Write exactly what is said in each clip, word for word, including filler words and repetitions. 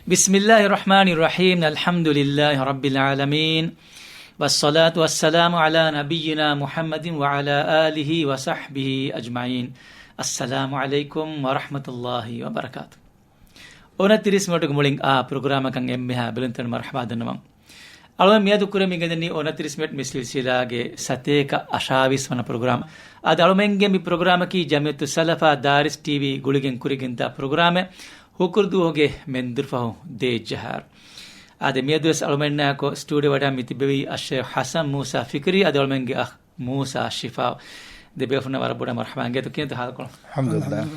بسم الله الرحمن الرحيم. الحمد لله رب العالمين. والصلاة والسلام على نبينا محمد وعلى آله وصحبه أجمعين. السلام عليكم ورحمة الله وبركاته. އޮނަތިރީސް މިނެޓުގެ މުޅިން އާ ޕްރޮގްރާމަކަށް އެންމެހާ ބެލުންތެރިން މަރުޙަބާ ދަންނަވަން. އަޅުގަނޑު މިއަދު ކުރިއަށް މިގެންދަނީ އޮނަތިރީސް މިނެޓް މި ސިލްސިލާގެ ސަތޭކަ އަށާވީސް ވަނަ ޕްރޮގްރާމް. އަދި އަޅުމެންގެ މި ޕްރޮގްރާމަކީ ޖަމިއްޔަތު ސަލަފާ ދާރިސް ޓީވީ ގުޅިގެން ކުރިގެންދާ ޕްރޮގްރާމެއް. ހުކުރުދުވަހުގެ މެންދުރުފަހު ދޭއްޖަހާރު. އާދެ، މިއަދުވެސް އަޅުމެންނާކޮ ސްޓޫޑިއޯ ވަޑައި މި ތިއްބެވީ އައްޝޭޚް ޙަސަން މޫސާ ފިކްރީ އަދި އަޅުމެންގެ އަޚް މޫސާ ޝިފާ. ދެބޭފުޅުންނަށް ވަރަށް ބޮޑަށް މަރުޙަބާ އިނގޭތޯ ކިޔަންތޯ ހާލުކޮޅު. އަލްޙަމްދުލިއްލާހް.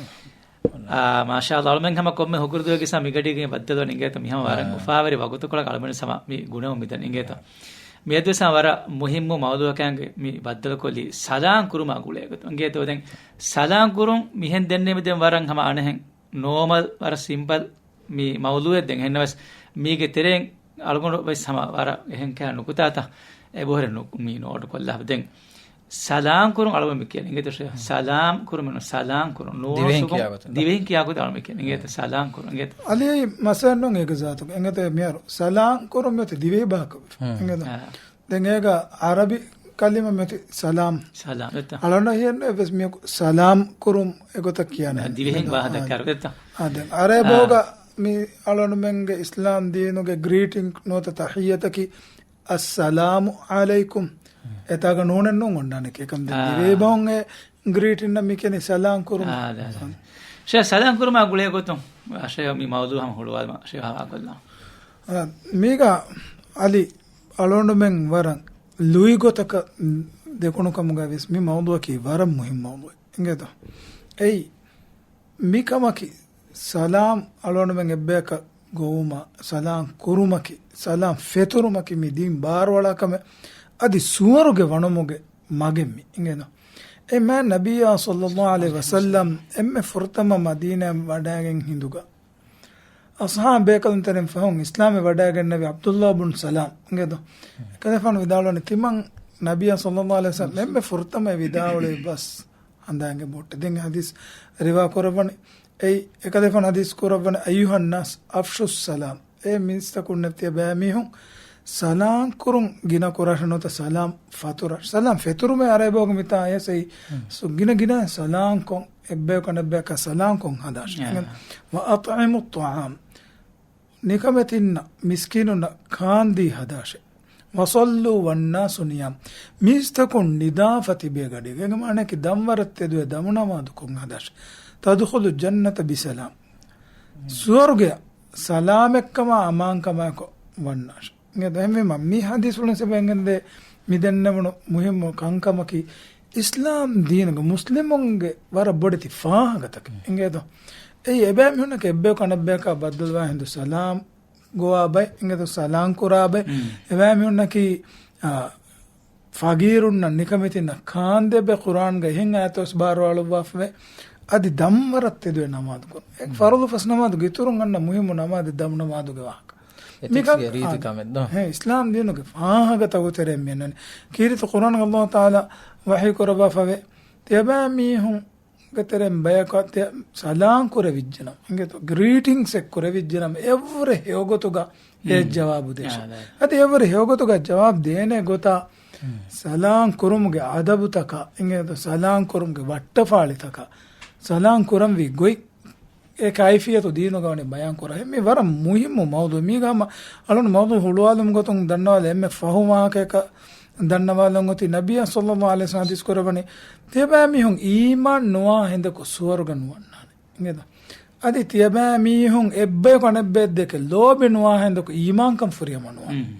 އާ، މާޝާﷲ، އަޅުމެން ހަމަ ކޮންމެ ހުކުރުދުވަހެއްގެ ސަމަ މިގަޑީގެ ބައްދަލުވަން އިނގޭތޯ މިހަމަ ވަރަށް އާ. އުފާވެރި ވަގުތުކޮޅަކަށް އަޅުމެން ސަމަ މި ގުނެވުން މިދަން އިނގޭތޯ. މިއަދުވެސް ހަމަ ވަރަށް މުހިއްމު މައުޟޫޢަކަށް މި ބައްދަލުކޮށްލީ ސަލާން ކުރުމާ ގުޅޭ ގޮތުން އިނގޭތޯ. ދެން ސަލާން ކުރުން މިހެން ދެންނެވި ދެން ވަރަށް ހަމަ އަނެހެން ނޯމަލް ވަރަށް ސިމްޕަލް މި މައުޟޫޢެއް ދެން ހެންނަވެސް މީގެ ތެރެއިން އަޅުގަނޑު ވެސް ހަމަ ވަރަށް އެހެން ކަހަލަ ނުކުތާތައް އެބަހުރި ނު-، މި ނޯޓު ކޮށްލާފަ. ދެން ސަލާން ކުރުން އަޅުގަނޑު މި ކިޔަނީ އިނގޭތޯ ޝޭޚް؟ ސަލާމް ކުރުމެއް ނޫން، ސަލާން ކުރުން. ނޫނު ދިވެހިން ސުކުން ކިޔާ ގޮތަށް. ދިވެހިން ކިޔާ ގޮތަށް އަޅުގަނޑު މި ކިޔަނީ އިނގޭތޯ؟ ސަލާން ކުރުން އިނގޭތޯ؟ އަލި މައްސަލަ ނޫން އޭގެ ޒާތުގަ. އިނގޭތޯ މިހާރު ސަލާން ކުރުން މިއޮތީ ދިވެހި ބަހަކަށް. އިނގޭތޯ؟ އާ. ދެން އޭގަ އަރަބި ކަލިމަ މިއޮތީ ސަލާމް. ސަލާމް. އެއްތަ؟ އަޅުގަނޑަށް ހިޔެއްނު އެއްވެސް މިއަކު ސަލާމް ކުރުން އެގޮތަށް ކިޔާނެ. ދިވެހިން އިނގޭތޯ؟ ވާހަކަ އާ. ދައްކާރު އެއްތަ؟ އާ، ދެން އަރަބި އާ. ބަހުގަ މި އަޅުގަނޑުމެންގެ އިސްލާމް ދީނުގެ ގްރީޓިން ނުވަތަ ތަޙިއްޔަތަކީ އައްސަލާމު ޢަލައިކުމް. އެތާގަ ނޫނެއް ނޫން އޮންނާނެ އެކަމް. ދެން އާ. ދިވެހި ބަހުން އެ ގްރީޓިންނަށް މި ކިޔަނީ ސަލާން ކުރުމަށް. އާ، އާ، އާ. ޝޭޚް ސަލާން ކުރުމާ ގުޅޭ ގޮތުން ޝޭޚް މި މައުޟޫޢު ހަމަ ހުޅުވާލުމަށް ޝޭޚް ހަވާލުކޮށްލާ. އާ، މީގަ އަލި އަޅުގަނޑުމެން ވަރަށް ލުއި ގޮތަކަށް ދެކުނު ކަމުގަ ވެސް މި މައުޟޫޢަކީ ވަރަށް މުހިންމު މައުޟޫޢެއް. އިނގޭތޯ؟ އެއީ މިކަމަކީ ސަލާމް އަޅުގަނޑުމެން އެއްބަޔަކަށް ގޮވުމަށް ސަލާމް ކުރުމަކީ، ސަލާމް ފެތުރުމަކީ މި ދީން ބާރުއަޅާ ކަމެއް. އަދި ސުވަރުގެ ވަނުމުގެ މަގެއް މި. އިނގޭތޯ؟ އެ މާތް ނަބިއްޔާ ޞައްލައްލާހު ޢަލައިހި ވަސައްލަމް އެންމެ ފުރަތަމަ މަދީނާއަށް ވަޑައިގެން ހިނދުގަ އަޞްޙާބު ބޭކަލުން ތެރެއިން ފަހުން އިސްލާމްވެ ވަޑައިގެންނެވި ޢަބްދުﷲ ބުން ސަލާމް އިނގޭތޯ؟ އެކަލޭފާނު ވިދާޅުވަނީ ތިމަން ނަބިއްޔާ ޞައްލައްލާހު ޢަލައިހި ވަސައްލަމް އެންމެ ފުރަތަމަ ވިދާޅުވި ބަސް ހަނދާންގެ ބޮއްޓެ. ދެން ޙަދީޘް ރިވާ ކުރައްވަނީ، އެއީ އެކަލޭފާނު ޙަދީޘް ކުރައްވަނީ، أيها الناس أفشوا السلام. އޭ މީސްތަކުންނޭ ތިޔަބައިމީހުން ސަލާން ކުރުން ގިނަ ކުރާށޭ ނުވަތަ ސަލާމް ފަތުރާށޭ. ސަލާމް ފެތުރުމޭ އަރަބި ބަހުގަ މިތާ އަޔަސް އެއީ ހުން. ސު ގިނަ ގިނަ ސަލާންކޮށް އެއްބަޔަކު އަނެއްބަޔަކަށް ސަލާންކޮށް ހަދާށޭ. އާ. وأطعموا الطعام. ނިކަމެތިންނަށް މިސްކީނުންނަށް ކާންދީ ހަދާށޭ. وصلوا والناس نيام. މީސްތަކުން ނިދާފަ ތިބޭ ގަޑީގަ. އޭގެ މާނައަކީ ދަންވަރަށް ތެދުވެ ދަމުނަމާދު ކޮށް ހަދާށޭ. تدخلوا الجنة بسلام. ސުވަރުގެއަށް ސަލާމަތްކަމާ އަމާންކަމާއެކު ވަންނާށޭ. އިނގޭތޯ؟ އެހެންވީމަ މި ޙަދީޘްފުޅުން ސަބަބެން ދެންނެވުނު މި ދެންނެވުނު މުހިއްމު ކަންކަމަކީ، އިސްލާމް ދީނުގެ މުސްލިމުންގެ ވަރަށް ބޮޑެތި ފާހަގަތަކެއް. އިނގޭތޯ؟ އެއީ އެބައިމީހުންނަކީ އެއްބަޔަކު އަނެއްބަޔަކާ ބައްދަލުވާ ހިނދު ސަލާމް ގޮވާ ބައެއް، އިނގޭތޯ؟ ސަލާމް ކުރާ ބައެއް. މް. އެބައިމީހުންނަކީ، އާ، ފަގީރުންނަށް ނިކަމެތިންނަށް ކާންދޭ ބައެއް. ޤުރްއާންގައި އެހެން އާޔަތު ވެސް ބާރުއަޅުއްވާފަވޭ. އަދި ދަންވަރަށް ތެދުވެ ނަމާދު ކުރުން. އެ މް. ފަރުޟު ފަސް ނަމާދުގެ އިތުރުން އަންނަ މުހިއްމު ނަމާދެއް ދަމުނަމާދުގެ ވާހަކަ. އެތިކްސްގެ މިކަން ރީތި އާ، ކަމެއް ދޯ؟ ހެ، އިސްލާމް ދީނުގެ ފާހަގަތަކުގެ ތެރެއިން މި އަންނަނީ. ކީރިތި ޤުރްއާންގައި ﷲ ތަޢާލާ ވަޙީ ކުރައްވާފަވޭ، ތިޔަބައިމީހުންގެ ތެރެއިން ބަޔަކަށް ތިޔަ ސަލާން ކުރެވިއްޖެނަމަ، އިނގޭތޯ؟ ގްރީޓިންގްސް އެއް ކުރެވިއްޖެނަމަ، އެއަށްވުރެ ހެޔޮގޮތުގަ އެ މް. ޖަވާބު ދޭށޭ. އާ، ރައިޓް. އަދި އެއަށްވުރެ ހެޔޮގޮތުގަ ޖަވާބު ދޭނެ ގޮތާ، މް. ސަލާން ކުރުމުގެ އަދަބުތަކާ، އިނގޭތޯ؟ ސަލާން ކުރުމުގެ ވައްޓަފާޅިތަކާ، ސަލާން ކުރަންވީ ގޮތް، އެ ކައިފިއްޔަތު ދީނުގަ ވަނީ ބަޔާން ކުރާ. މީ ވަރަށް މުހިއްމު މައުޟޫޢެއް. މީގަ ހަމަ އަޅުން މައުޟޫޢު ހުޅުވާލުމުގެ ގޮތުން ދަންނަވާލަ އެންމެ ފަހު ވާހަކައަކަށް ދަންނަވާލަން އޮތީ، ނަބިއްޔާ ޞައްލައްލާހު ޢަލައިހި ވަސައްލަމް ޙަދީޘް ކުރައްވަނީ، ތިޔަބައިމީހުން އީމާން ނުވާ ހިނދަކު ސުވަރުގެ ނުވަންނާނެ. އިނގޭތޯ؟ އަދި ތިޔަބައިމީހުން އެއްބަޔަކު އަނެއްބައެއްދެކެ ލޯބި ނުވާ ހިނދަކު އީމާންކަން ފުރިހަމަ ނުވާނެ. މް.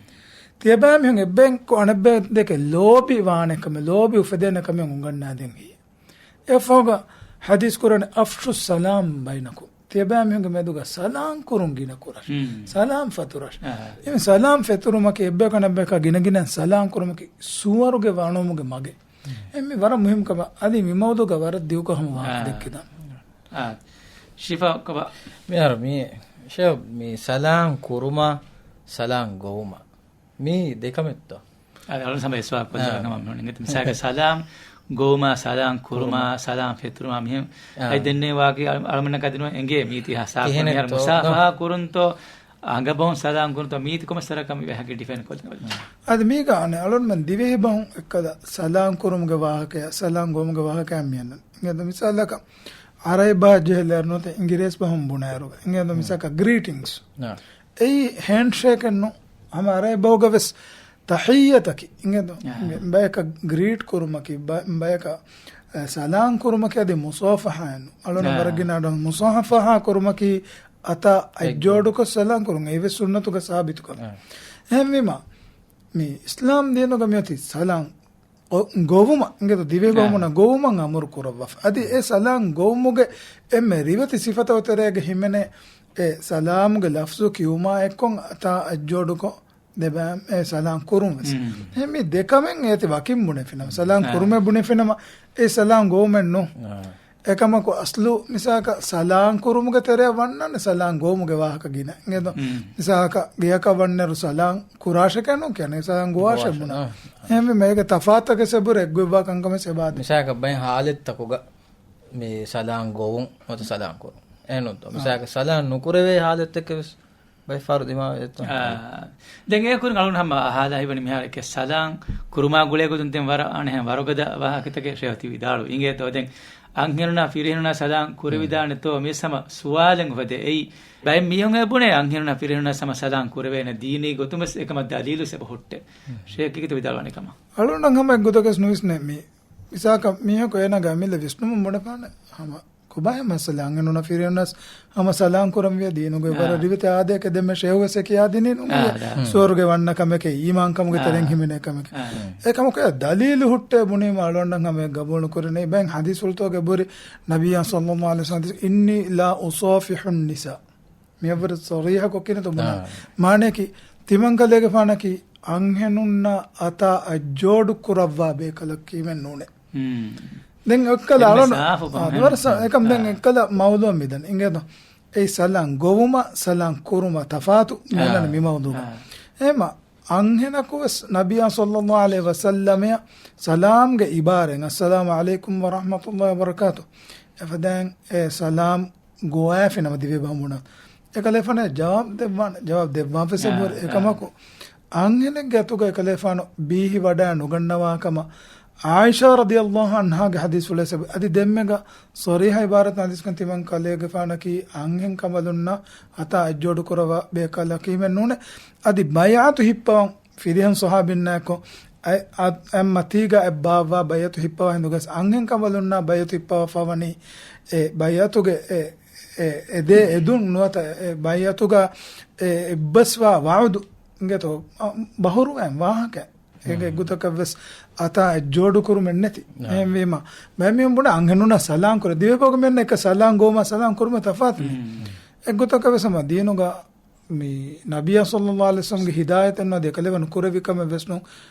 ތިޔަބައިމީހުން އެއްބަޔަކު އަނެއްބައެއްދެކެ ލޯބި ވާނެ ކަމެއް، ލޯބި އުފެދޭނެ ކަމެއް އުނގަންނާދޭން ހެއްޔޭ؟ އެއަށްފަހުގަ ޙަދީޘް ކުރަނީ، أفشوا السلام بينكم. ތިޔަބައިމީހުންގެ މެދުގަ ސަލާން ކުރުން ގިނަ ކުރާށޭ. މް. ސަލާން ފަތުރާށޭ. އާ. އެ ސަލާން ފެތުރުމަކީ އެއްބަޔަކު އަނެއްބަޔަކާ ގިނަގިނައިން ސަލާން ކުރުމަކީ ސުވަރުގެ ވަނުމުގެ މަގެއް. މް. އެ މި ވަރަށް މުހިއްމު ކަމެއް. އަދި މި މައުޟޫޢުގަ ވަރަށް ދިގުކޮށް ހަމަ ވާހަކަ އާ. ދެއްކިދާނެ. އާ. ޝިފާ ކޮބާ؟ މިހާރު މި، ޝޭޚް، މި ސަލާން ކުރުމާ ސަލާން ގޮވުމާ މީ ދެކަމެއްތޯ؟ އަދި އަޅުން ސަމަ އިސްވާ ކޮށްލާ އާ. ކަމަށް މި އިނގޭތޯ. މިސާލަކަށް ސަލާމް ގޮވުމާ، ސަލާން ކުރުމާ، ކުރުމާ. ސަލާން ފެތުރުމާ މިހެން. އާ. އަތް ދެންނެވި ވާހަކަ އަޅަމެންނަށް އަދި ނުވެ އެނގޭ މީތި ހިސާބު ކިހިނެއްތޯ؟ މިހާރު މުސާފަހާ ކުރުންތޯ، އަނގަބޮހުން ސަލާން ކުރުންތޯ، މީތި ކޮމެއް ސަރަކަށް މި ވާހަކަ ޑިފައިން ކޮށްލަން. އާ. އަދި މީގަ އަނެއް އަޅުންމެން ދިވެހި ބަހުން އެއްކަލަ ސަލާން ކުރުމުގެ ވާހަކަޔާ، ސަލާން ގޮވުމުގެ ވާހަކަޔާ މިއަންނަން. އިނގޭތޯ މިސާލަކަށް އަރަބި ބަހަށް ޖެހިލާއިރު ނުވަތަ އިނގިރޭސި ބަހުން ބުނާއިރު. އިނގޭތޯ މިސާލަކަށް ގްރީޓިންގްސް. އާ. އެއީ ހޭންޑްޝޭކެއް ނޫން. ހަމަ އަރަބި ބަހުގަ ވެސް ތަޙިއްޔަތަކީ، އިނގޭތޯ؟ އާ. ބަޔަކަށް ގްރީޓް ކުރުމަކީ، ބަ-، ބަޔަކަށް، އެ، ސަލާން ކުރުމަކީ އަދި މުސާފަހާއެއް ނޫން. އަޅުން އާ. ވަރަށް ގިނަ އަޑު މުސާފަހާ ކުރުމަކީ އަތާ އަތްޖޯޑުކޮށް ސަލާން ކުރުން. އެއީ ވެސް ސުންނަތުގަ ސާބިތު ކަމެއް. އާ. އެހެންވީމަ، މި އިސްލާމް ދީނުގަ މިއޮތީ ސަލާން ގޮ-، ގޮވުމަށް، އިނގޭތޯ ދިވެހި ބަހުންނަށް ގޮވުމަށް އަމުރު ކުރައްވާފަ. އަދި އެ ސަލާން ގޮވުމުގެ އެންމެ ރިވެތި ސިފަތައް ތެރޭގަ ހިމެނޭ އެ ސަލާމުގެ ލަފްޒު ކިޔުމާ އެއްކޮށް އަތާ އަތްޖޯޑުކޮށް ދެބައި އެ ސަލާން ކުރުން ވެސް. މް. އެ މި ދެކަމެއް އޭތި ވަކިން ބުނެފިނަމަ، ސަލާން އާ. ކުރުމެއް ބުނެފިނަމަ، އެ ސަލާން ގޮވުމެއް ނޫން. އާ. އެކަމަކު އަސްލު މިސާލަކަށް ސަލާން ކުރުމުގެ ތެރެއަށް ވަންނާނެ ސަލާން ގޮވުމުގެ ވާހަކަ ގިނަ. އިނގޭތޯ؟ މް. މިސާލަކަށް ގެޔަކަށް ވަންނައިރު ސަލާން ކުރާށެކޭ ނޫން ކިޔަނީ، ސަލާން ގޮވާށޭ ގޮވާށޭ، ބުނާ. އާ. އެހެންވީމަ އޭގެ ތަފާތުތަކެއް އެބަހުރި އެއްގޮތްވާ ކަންކަމެއް އެބައާދޭ. މިސާލަކަށް ބައެއް ހާލަތްތަކުގަ މި ސަލާން ގޮވުން ނުވަތަ ސަލާން ކުރުން. އެހެންނޫންތޯ؟ އާ. މިސާލަކަށް ސަލާން ނުކުރެވޭ ހާލަތްތަކެއް ވެސް ބައެއް ފަހަރު ދިމާވެއްޖެތޯ؟ އާ. ދެން އެ ކުރިން އަޅުން ހަމަ އަހާލާ ހިތްވަނީ މިހާރެކޭ ސަލާން ކުރުމާ ގުޅޭ ގޮތުން ދެން ވަރަށް އަނެއް ވަރުގަދަ ވާހަކަތަކެއް ޝޭހު ތި ވިދާޅުވި. އިނގޭތޯ ދެން އަންހެނުންނާ ފިރިހެނުންނާ ސަލާން ކުރެވިދާނެތޯ މިވެސް ހަމަ ސުވާލެއް އުފެދޭ. އެއީ ބައެއް މީހުން އެ ބުނޭ އަންހެނުންނާ ފިރިހެނުންނާ ހަމަ ސަލާން ކުރެވޭނެ ދީނީ ގޮތުން ވެސް އެކަމަށް ދަލީލު ވެސް އެބަ ހުއްޓޭ. ޝޭހު ކީކޭތޯ ވިދާޅުވަނީ ކަމަށް؟ އަޅުންނަށް ހަމަ އެއްގޮތަކަށް ނުވިސްނޭ މީ. މިސާލަކަށް މީހަކު އޭނާގެ އަމިއްލަ ވިސްނުމުން ބުނެފާނެ ހަމަ ކޮބާހޭ މައްސަލަ އަންހެނުންނާ ފިރިހެނުންނަސް ހަމަ ސަލާން ކުރަން ވިޔަ ދީނުގެ އާ. ވަރަށް ރިވެތި އާދައެކޭ ދެންމެ ޝޭހު ވެސް އެ ކިޔާދިނީ ނޫން އާ، އާ. ސުވަރުގެ ވަންނަ ކަމެކޭ އީމާން ކަމުގެ އާ. ތެރެއިން ހިމެނޭ ކަމެކޭ. އާ. އެކަމަކު އެ ދަލީލު ހުއްޓޭ ބުނީމަ އަޅުގަނޑަށް ހަމަ ގަބޫލު ކުރަނީ. ބައެއް ޙަދީޘްފުޅުތަކުގަ އެބަހުރި ނަބިއްޔާ ޞައްލައްލާހު ޢަލައިހި ވަސައްލަމް ޙަދީޘް، "إني لا أصافح النساء." މިއަށްވުރެ ޞަރީޙަކޮށް ކިނެތޯ ބުނާ. އާ. މާނައަކީ، ތިމަންކަލޭގެފާނަކީ އަންހެނުންނާ އަތާ އަތްޖޯޑު ކުރައްވާ ބޭކަލަކީމެއް ނޫނެ. ހުން. ދެން އެއްކަލަ އެންމެ އަޅުން، ސާފު އާ، ބަހެއް. ދުވަރަ ސާ-، އެކަމް ދެން އާ. އެއްކަލަ މައުލޫމް މިދަން. އިނގޭތޯ؟ އެއީ ސަލާން ގޮވުމަށް، ސަލާން ކުރުމަށް ތަފާތު އާ. މިދަން މި މައުލޫމަށް. އާ. އެހެމަ އަންހެނަކު ވެސް ނަބިއްޔާ ޞައްލައްލާހު ޢަލައިހި ވަސައްލަމައަށް ސަލާމްގެ އިބާރައިން، "السلام عليكم ورحمة الله وبركاته" އެފަދައިން އެ ސަލާމް ގޮވާފިނަމަ ދިވެހި ބަހުން ބުނާ. އެކަލޭފާނަށް ޖަވާބު ދެއްވާނެ، ޖަވާބު ދެއްވާފަސް އާ، އެބަހުރި. އާ. އެކަމަކު އަންހެނެއްގެ އަތުގަ އެކަލޭފާނު ބީހި ވަޑައި ނުގަންނަވާ ކަމަށް ޢާއިޝާ ރަޟިޔައްލާހު ޢަންހާގެ ޙަދީޘްފުޅެއް ސަބަބު. އަދި ދެންމެގަ ޞަރީޙަ ޢިބާރަތުން ޙަދީޘްކަން ތިމަންކަލޭގެފާނަކީ އަންހެން ކަނބަލުންނާ އަތާ އަތްޖޯޑު ކުރައްވާ ބޭކަލަކީމެއް ނޫނެ. އަދި ބައިޢަތު ހިއްޕަވަން ފިރިހެން ޞަޙާބީންނާއެކު އަތް، އަތް، އަތްމަތީގަ އެއްބާއްވާ ބައިޢަތު ހިއްޕަވާ ހިނދުގަސް އަންހެން ކަނބަލުންނާ ބައިޢަތު ހިއްޕަވާފަވަނީ އެ ބައިޢަތުގެ އެ، އެ، އެ ދޭ އެދުން ނުވަތަ އެ ބައިޢަތުގަ އެ އެއްބަސްވާ ވަޢުދު އިނގޭތޯ، އަ، ބަހުރުވައިން ވާހަކަ. އޭގެ އެއްގޮތަކަށް ވެސް އަތާ އެއްޖޯޑު ކުރުމެއް ނެތި. އެހެންވީމަ، ބައެއް މީހުން ބުނާ އަންހެނުންނާ ސަލާން ކުރޭ. ދިވެހިބަހުގެ މީހުންނަށް ސަލާން ގޮވުމާ ސަލާން ކުރުމަށް ތަފާތު މީ. އެއްގޮތަކަށް ވެސް ހަމަ ދީނުގަ މި ނަބިއްޔާ ޞައްލައްލާހު ޢަލައިހި ވަސައްލަމްގެ ހިދާޔަތެއް ނުވަތަ އެކަލޭގެފާނު ކުރެއްވި ކަމެއް ވެސް ނޫން،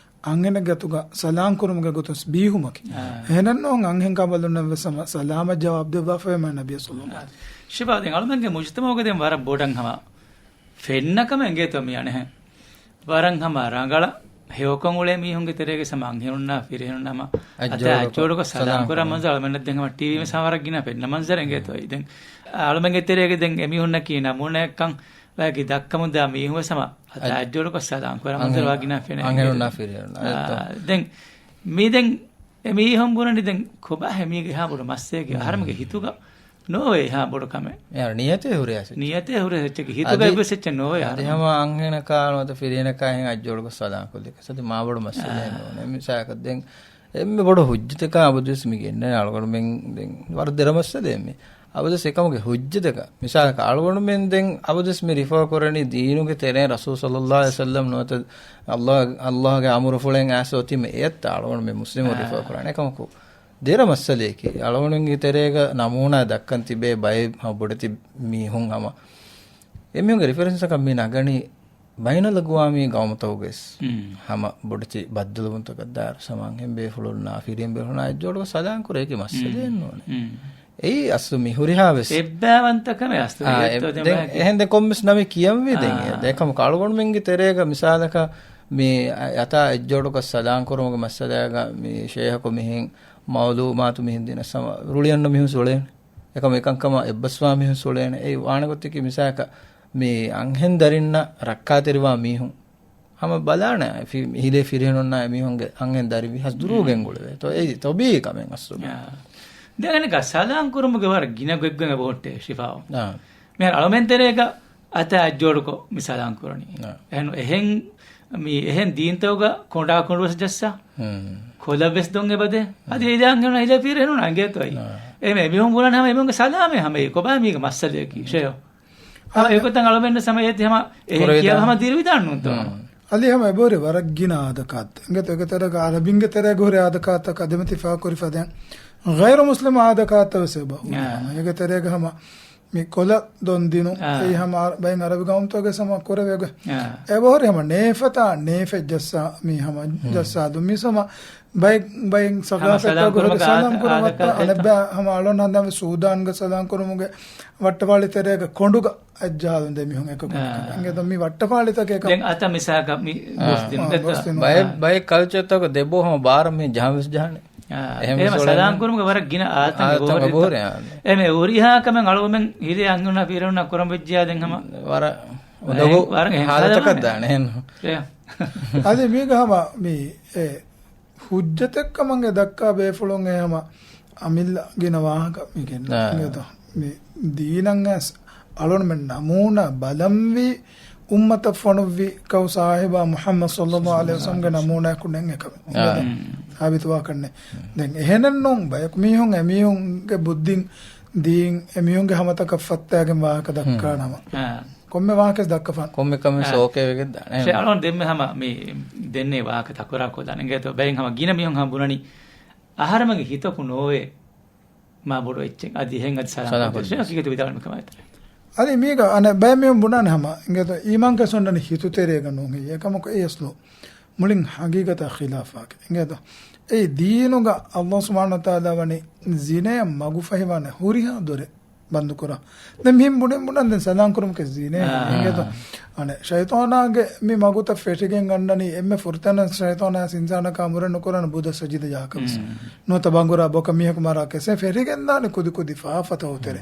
އަންހެނެއްގެ އަތުގަ ސަލާން ކުރުމުގެ ގޮތުން ބީހުމަކީ. އާ. އެހެނެއް ނޫން، އަންހެން ކަނބަލުންނަށް ވެސް ހަމަ ސަލާމަށް ޖަވާބު ދެއްވާފައި ނަބިއްޔާ ޞައްލައްލާހު ޢަލައިހި ވަސައްލަމް. ޝިފާ، ދެން އަޅުމެންގެ މުޖުތަމަޢުގަ ދެން ވަރަށް ބޮޑަށް ހަމަ ފެންނަ ކަމެއް އިނގޭތޯ މި އަނެއްހެން. ވަރަށް ހަމަ ރަނގަޅަށް ހެޔޮކޮށް އުޅޭ މީހުންގެ ތެރޭގަ ހަމަ އަންހެނުންނާ ފިރިހެނުންނާ ހަމަ އަތާ އަތްޖޯޑުކޮށް އަތްޖޯޑުކޮށް ސަލާން ސަލާން ކުރާ ކުރާ. މަންޒަރު އަޅުމެންނަށް ދެން ހަމަ ޓީވީ ވެސް ހަމަ ވަރަށް ގިނަ ފެންނަ މަންޒަރެއް އިނގޭތޯ. ދެން އަޅުމެންގެ ތެރޭގަ ދެން އެމީހުންނަކީ ނަމޫނާއެއްކަން ވަކި ދައްކަމުންދާ މީހުން ވެސް ހަމަ އަތާ އަތް-، އަތްޖޯޑުކޮށް ސަލާން ކުރާ މަންޒަރު ވަރަށް އަންހެނުން-، ގިނަ ފެނޭ. އަންހެނުންނާ ފިރިހެނުން. އާ، އެއްތޯ. ދެން މި ދެން އެމީހުން ބުނަނީ ދެން ކޮބާ ހެމީގެ އެހާ ބޮޑު މައްސަލައެއް އަހަރެމެންގެ ހިތުގަ ނޯވޭ އެހާ ބޮޑު ކަމެއް. އެހާ ނިޔަތޭ ހުރެ އަސެއް. ނިޔަތޭ ހުރެ އެއްޗެކޭ. ހިތުގަ އަދި، އެއްވެސް އެއްޗެއް ނޯވޭ އަދި އަހަރެމެން. ހަމަ އަންހެނަކާ ނުވަތަ ފިރިހެނަކާ އެހެން އަތްޖޯޑުކޮށް ސަލާން ކޮށްލި ކަސް އަދި މާ ބޮޑު މައްސަލައެއް އާ. ނޫނޭ. މިސާލަކަށް ދެން އެންމެ ބޮޑު ހުއްޖަތަކާ އަބަދުވެސް މި ގެންނަނީ އަޅުގަނޑުމެން ދެން ވަރަށް ދެރަ މައްސަލައެއް މީ. އަބަދުވެސް އެކަމުގެ ހުއްޖަތަކަށް މިސާލަކަށް އަޅުގަނޑުމެން ދެން އަބަދުވެސް މި ރިފާ ކުރަނީ ދީނުގެ ތެރެއިން ރަސޫލު ޞައްލައްލާހު ޢަލައިހި ވަސައްލަމް ނުވަތަ ﷲ، ﷲގެ އަމުރުފުޅެއް އައިސް އޮތީމަ އެއަށް އަޅުގަނޑުމެން މުސްލިމުން އާ. ރިފާ ކުރަނީ. އެކަމަކު ދެރަ މައްސަލައަކީ، އަޅުގަނޑުގެ ތެރޭގަ ނަމޫނާ ދައްކަން ތިބޭ ބައެއް ހަމަ ބޮޑެތި މީހުން ހަމަ. އެމީހުންގެ ރިފަރެންސަކަށް މި ނަގަނީ ބައިނަލްއަގްވާމީ ގައުމުތަކުގައި މް. ހަމަ ބޮޑެތި ބައްދަލުވުންތަކަށް ދާއިރު ސަމާން ހެން ބޭފުޅުންނާ ފިރިހެން ބޭފުޅުންނާ އަތްޖޯޑުކޮށް ސަލާން ކުރޭކީ މައްސަލައެއް ނޫނޭ. މް. އެއީ އަސްލު މި ހުރިހާ ވެސް. އެއްބައިވަންތަކަމެއް އަސްލު. އާ، އެއް-، ދެން އެހެން ދެން ކޮންމެސް ނަމެއް ކިޔަންވީ ދެން. އާ. ދެން އެކަމަކު އަޅުގަނޑުމެންގެ ތެރޭގަ މިސާލަކަށް މި އަތާ އަތްޖޯޑުކޮށް ސަލާން ކުރުމުގެ މައްސަލައިގަ މި ޝޭހަކު މިހެން މައުލޫމާތު މިހެން ދިނަސް ހަމަ ރުޅިއަންނަ މީހުން ސުޅޭނެ. އެކަމަ އެކަންކަމަށް އެއްބަސްވާ މީހުން ސުޅޭނެ. އެއީ ވާނެ ގޮތަކީ މިސާލަކަށް މި އަންހެން ދަރިންނަށް ރައްކާތެރިވާ މީހުން ހަމަ ބަލާނެ ފި-، ހިލޭ ފިރިހެނުންނާ އެމީހުންގެ އަންހެން ދަރިން ވި ހަސްދުރޫ ގެންގުޅެވޭ. ތޯ އެއީ ތޮބީ ކަމެއް އަސްލު. އާ. ދެން އަނެއްކާ ސަލާން ކުރުމުގެ ވަރަށް ގިނަ ގޮތްގޮތް އެބަހުއްޓޭ ޝިފާއު. އާ. މިހާރު އަޅުމެން ތެރޭގަ އަތާ އަތްޖޯޑުކޮށް މި ސަލާން ކުރަނީ. އާ. އެހެން، އެހެން، މި އެހެން ދީންތަކުގަ ކޮނޑާ ކޮނޑުވެސް ޖައްސާ. ހުން. ކޮލަށްވެސް ދޮން އެބަދޭ. އަދި އެ ދާން ހިލޭ ފިރިހެނުން އަނގޭތޯ އައި. އާ. އެމެ މީހުން ބުނަން ހަމަ އެމީހުންގެ ސަލާމެއް ހަމަ އެ ކޮބާ މީގެ މައްސަލަޔަކީ ޝޭހު. އާ، އާ، އެގޮތަށް އަޅުމެން ސަމަޔަތި ހަމަ އެހެން ކިޔާ ކުރެވިދާނެ. ހަމަ ދިރިވިދާން ނޫންތޯ ހަމަ. ހުން. އަދި ހަމަ އެބަހުރި ވަރަށް ގިނަ އާދަކާތް. އިނގޭތޯ އޭގެ ތެރޭގަ އަރަބިންގެ ތެރޭގަ ހުރި އާދަކާތްތަކާ ދެމަތި ފާކުރި ފަދައިން. ޣައިރު މުސްލިމް އާދަކާތްތައް ވެސް އެބަ ހުރި. އާ. ހަމަ އޭގެ ތެރޭގަ ހަމަ މި ކޮލަ ދޮން ދިނު. އާ. އެއީ ހަމަ އަރ-، ބައެއް އަރަބި ގައުމުތަކުގެ ހަމަ ކުރެވޭ ގޮތް. އާ. އެބަހުރި ހަމަ ނޭފަތާ ނޭފެއް ޖައްސާ މީ ހަމަ ހުން. ޖައްސާ ދުން މީސް ހަމަ ބައެއް، ބައެއް ހަމަ ސަގާފަތްތަކުގެ ހުރި ސަލާން ކުރުމަށް އާދަކާ-، އަނެއްބައި ހަމަ އަޅުން ހަނދާންވެ ސޫދާންގެ ސަލާން ކުރުމުގެ ވައްޓަފާޅި ތެރޭގަ ކޮނޑުގަ އައްޖާލުން ދެމިހުން އެކަކު. އާ. އިނގޭތޯ މި ވައްޓަފާޅިތަކެއް ކަމަށް. ދެން އަތަށް މިސާލަކަށް މި އާ. ބޮސް ދިނުން. އާ، ބޮސް ދިނުން. ބައެއް، އާ. ބައެއް ކަލްޗަރތަކު ދެބޯ ހަމަ ބާރަށް މި ޖަހަން ވެސް ޖަހަނެ. އާ. އެހެން އެހެން ވެސް ސަލާން ކުރުމުގެ ވަރަށް ގިނަ އާދަތައް އާދަތައް އެބަހުރި. އެބަހުރި، އާ. އެމެ އެ ހުރިހާ ކަމެއް އަޅުގަމެން ހިލޭ އަންހެނުންނާ ފިރިހެނުންނާ ކުރަން ވެއްޖެޔާ ދެން ހަމަ ވަރަށް އެ، އުނދަގޫ ވަރަށް އެހެން ހާލަތަކަށް ސަލާމަށް ދާނެ އެހެން. އެ. އަދި މީގަ ހަމަ މި އެ ހުއްޖަތެއް ކަމަށް އެ ދައްކާ ބޭފުޅުން އެ ހަމަ އަމިއްލަ ގިނަ ވާހަކަ މި ގެންނަ. އާ. އިނގޭތޯ؟ މި ދީނަށް އަސް އަޅުންމެން ނަމޫނާ ބަލަންވީ އުއްމަތަށް ފޮނުއްވި ކައު ސާހިބާ މުޙައްމަދު ޞައްލައްލާހު ޢަލައިހި ވަސައްލަމްގެ ނަމޫނާއަކު ނެތް އެކަމެއް. އާ. އިނގޭތޯ؟ ހުން. ސާބިތުވާކަށްނެ. ދެން އެހެނެއްނޫން ބަޔަކު މީހުން އެމީހުންގެ ބުއްދިން ދީން އެމީހުންގެ ހަމަތަކަށް ފައްތާގެން ވާހަކަ ދައްކާ ނަމަ. އާ. ކޮންމެ ވާހަކަސް ދައްކަފާނެ. ކޮންމެ ކަމެއް އާ. ސޯކޭ ވެގެން ދާނެ. ޝޭ އަޅުން ދެންމެ ހަމަ މި ދެންނެވި ވާހަކަ ތަކުރާރު ކޮށްލާނެ. އިނގޭތޯ ބައެއް ހަމަ ގިނަ މީހުން ހަމަ ބުނަނީ އަހަރެމެންގެ ހިތަކު ނޯވޭ މާ ބޮޑު އެއްޗެއް. އަދި އެހެން އަދި ސަލާމް ސަލާމް ކޮށްދޭ. ކޮށްދޭ. ޝޭ ހަގީގަތު ވިދާޅުވީ ކަމާ އެތަނަށް. އަދި މީގަ އަނެއް ބައެއް މީހުން ބުނާނެ ހަމަ އިނގޭތޯ އީމާންކަން ސުންނަނީ ހިތު ތެރޭގަ ނޫން ހެއްޔޭ. އެކަމަކު އެއީ އަސްލު މުޅިން ހަގީގަތާ ޚިލާފާކަށް. އިނގޭތޯ އެއީ ދީނުގަ އައްލާހު ސުބްޙާނަހު ވަތަޢާލާ ވަނީ ޒިނޭއަށް މަގުފަހިވާނެ ހުރިހާ ދޮރެއް ބަންދުކުރާ. ދެން މިހެން ބުނެ ބުނަން ދެން ސަލާން ކުރުމުގެ ޒިނޭ އާ. އިނގޭތޯ؟ އަނެއް ޝައިޠާނާގެ މި މަގުތައް ފެށިގެން ގަންނަނީ އެންމެ ފުރަތަމަ ޝައިޠާނާ އިންސާނަކާ އަމުރެއް ނުކުރާނެ ބުދަ ސަޖިދަ ޖަހާކަށް ވެސް. ހުން. ނުވަތަ ބަނގުރާ ބޮކަ މީހަކު މަރާ ކެސޭ ފެށިގެން ދާނެ ކުދި ކުދި ފާފަތައް އޮތެރެ.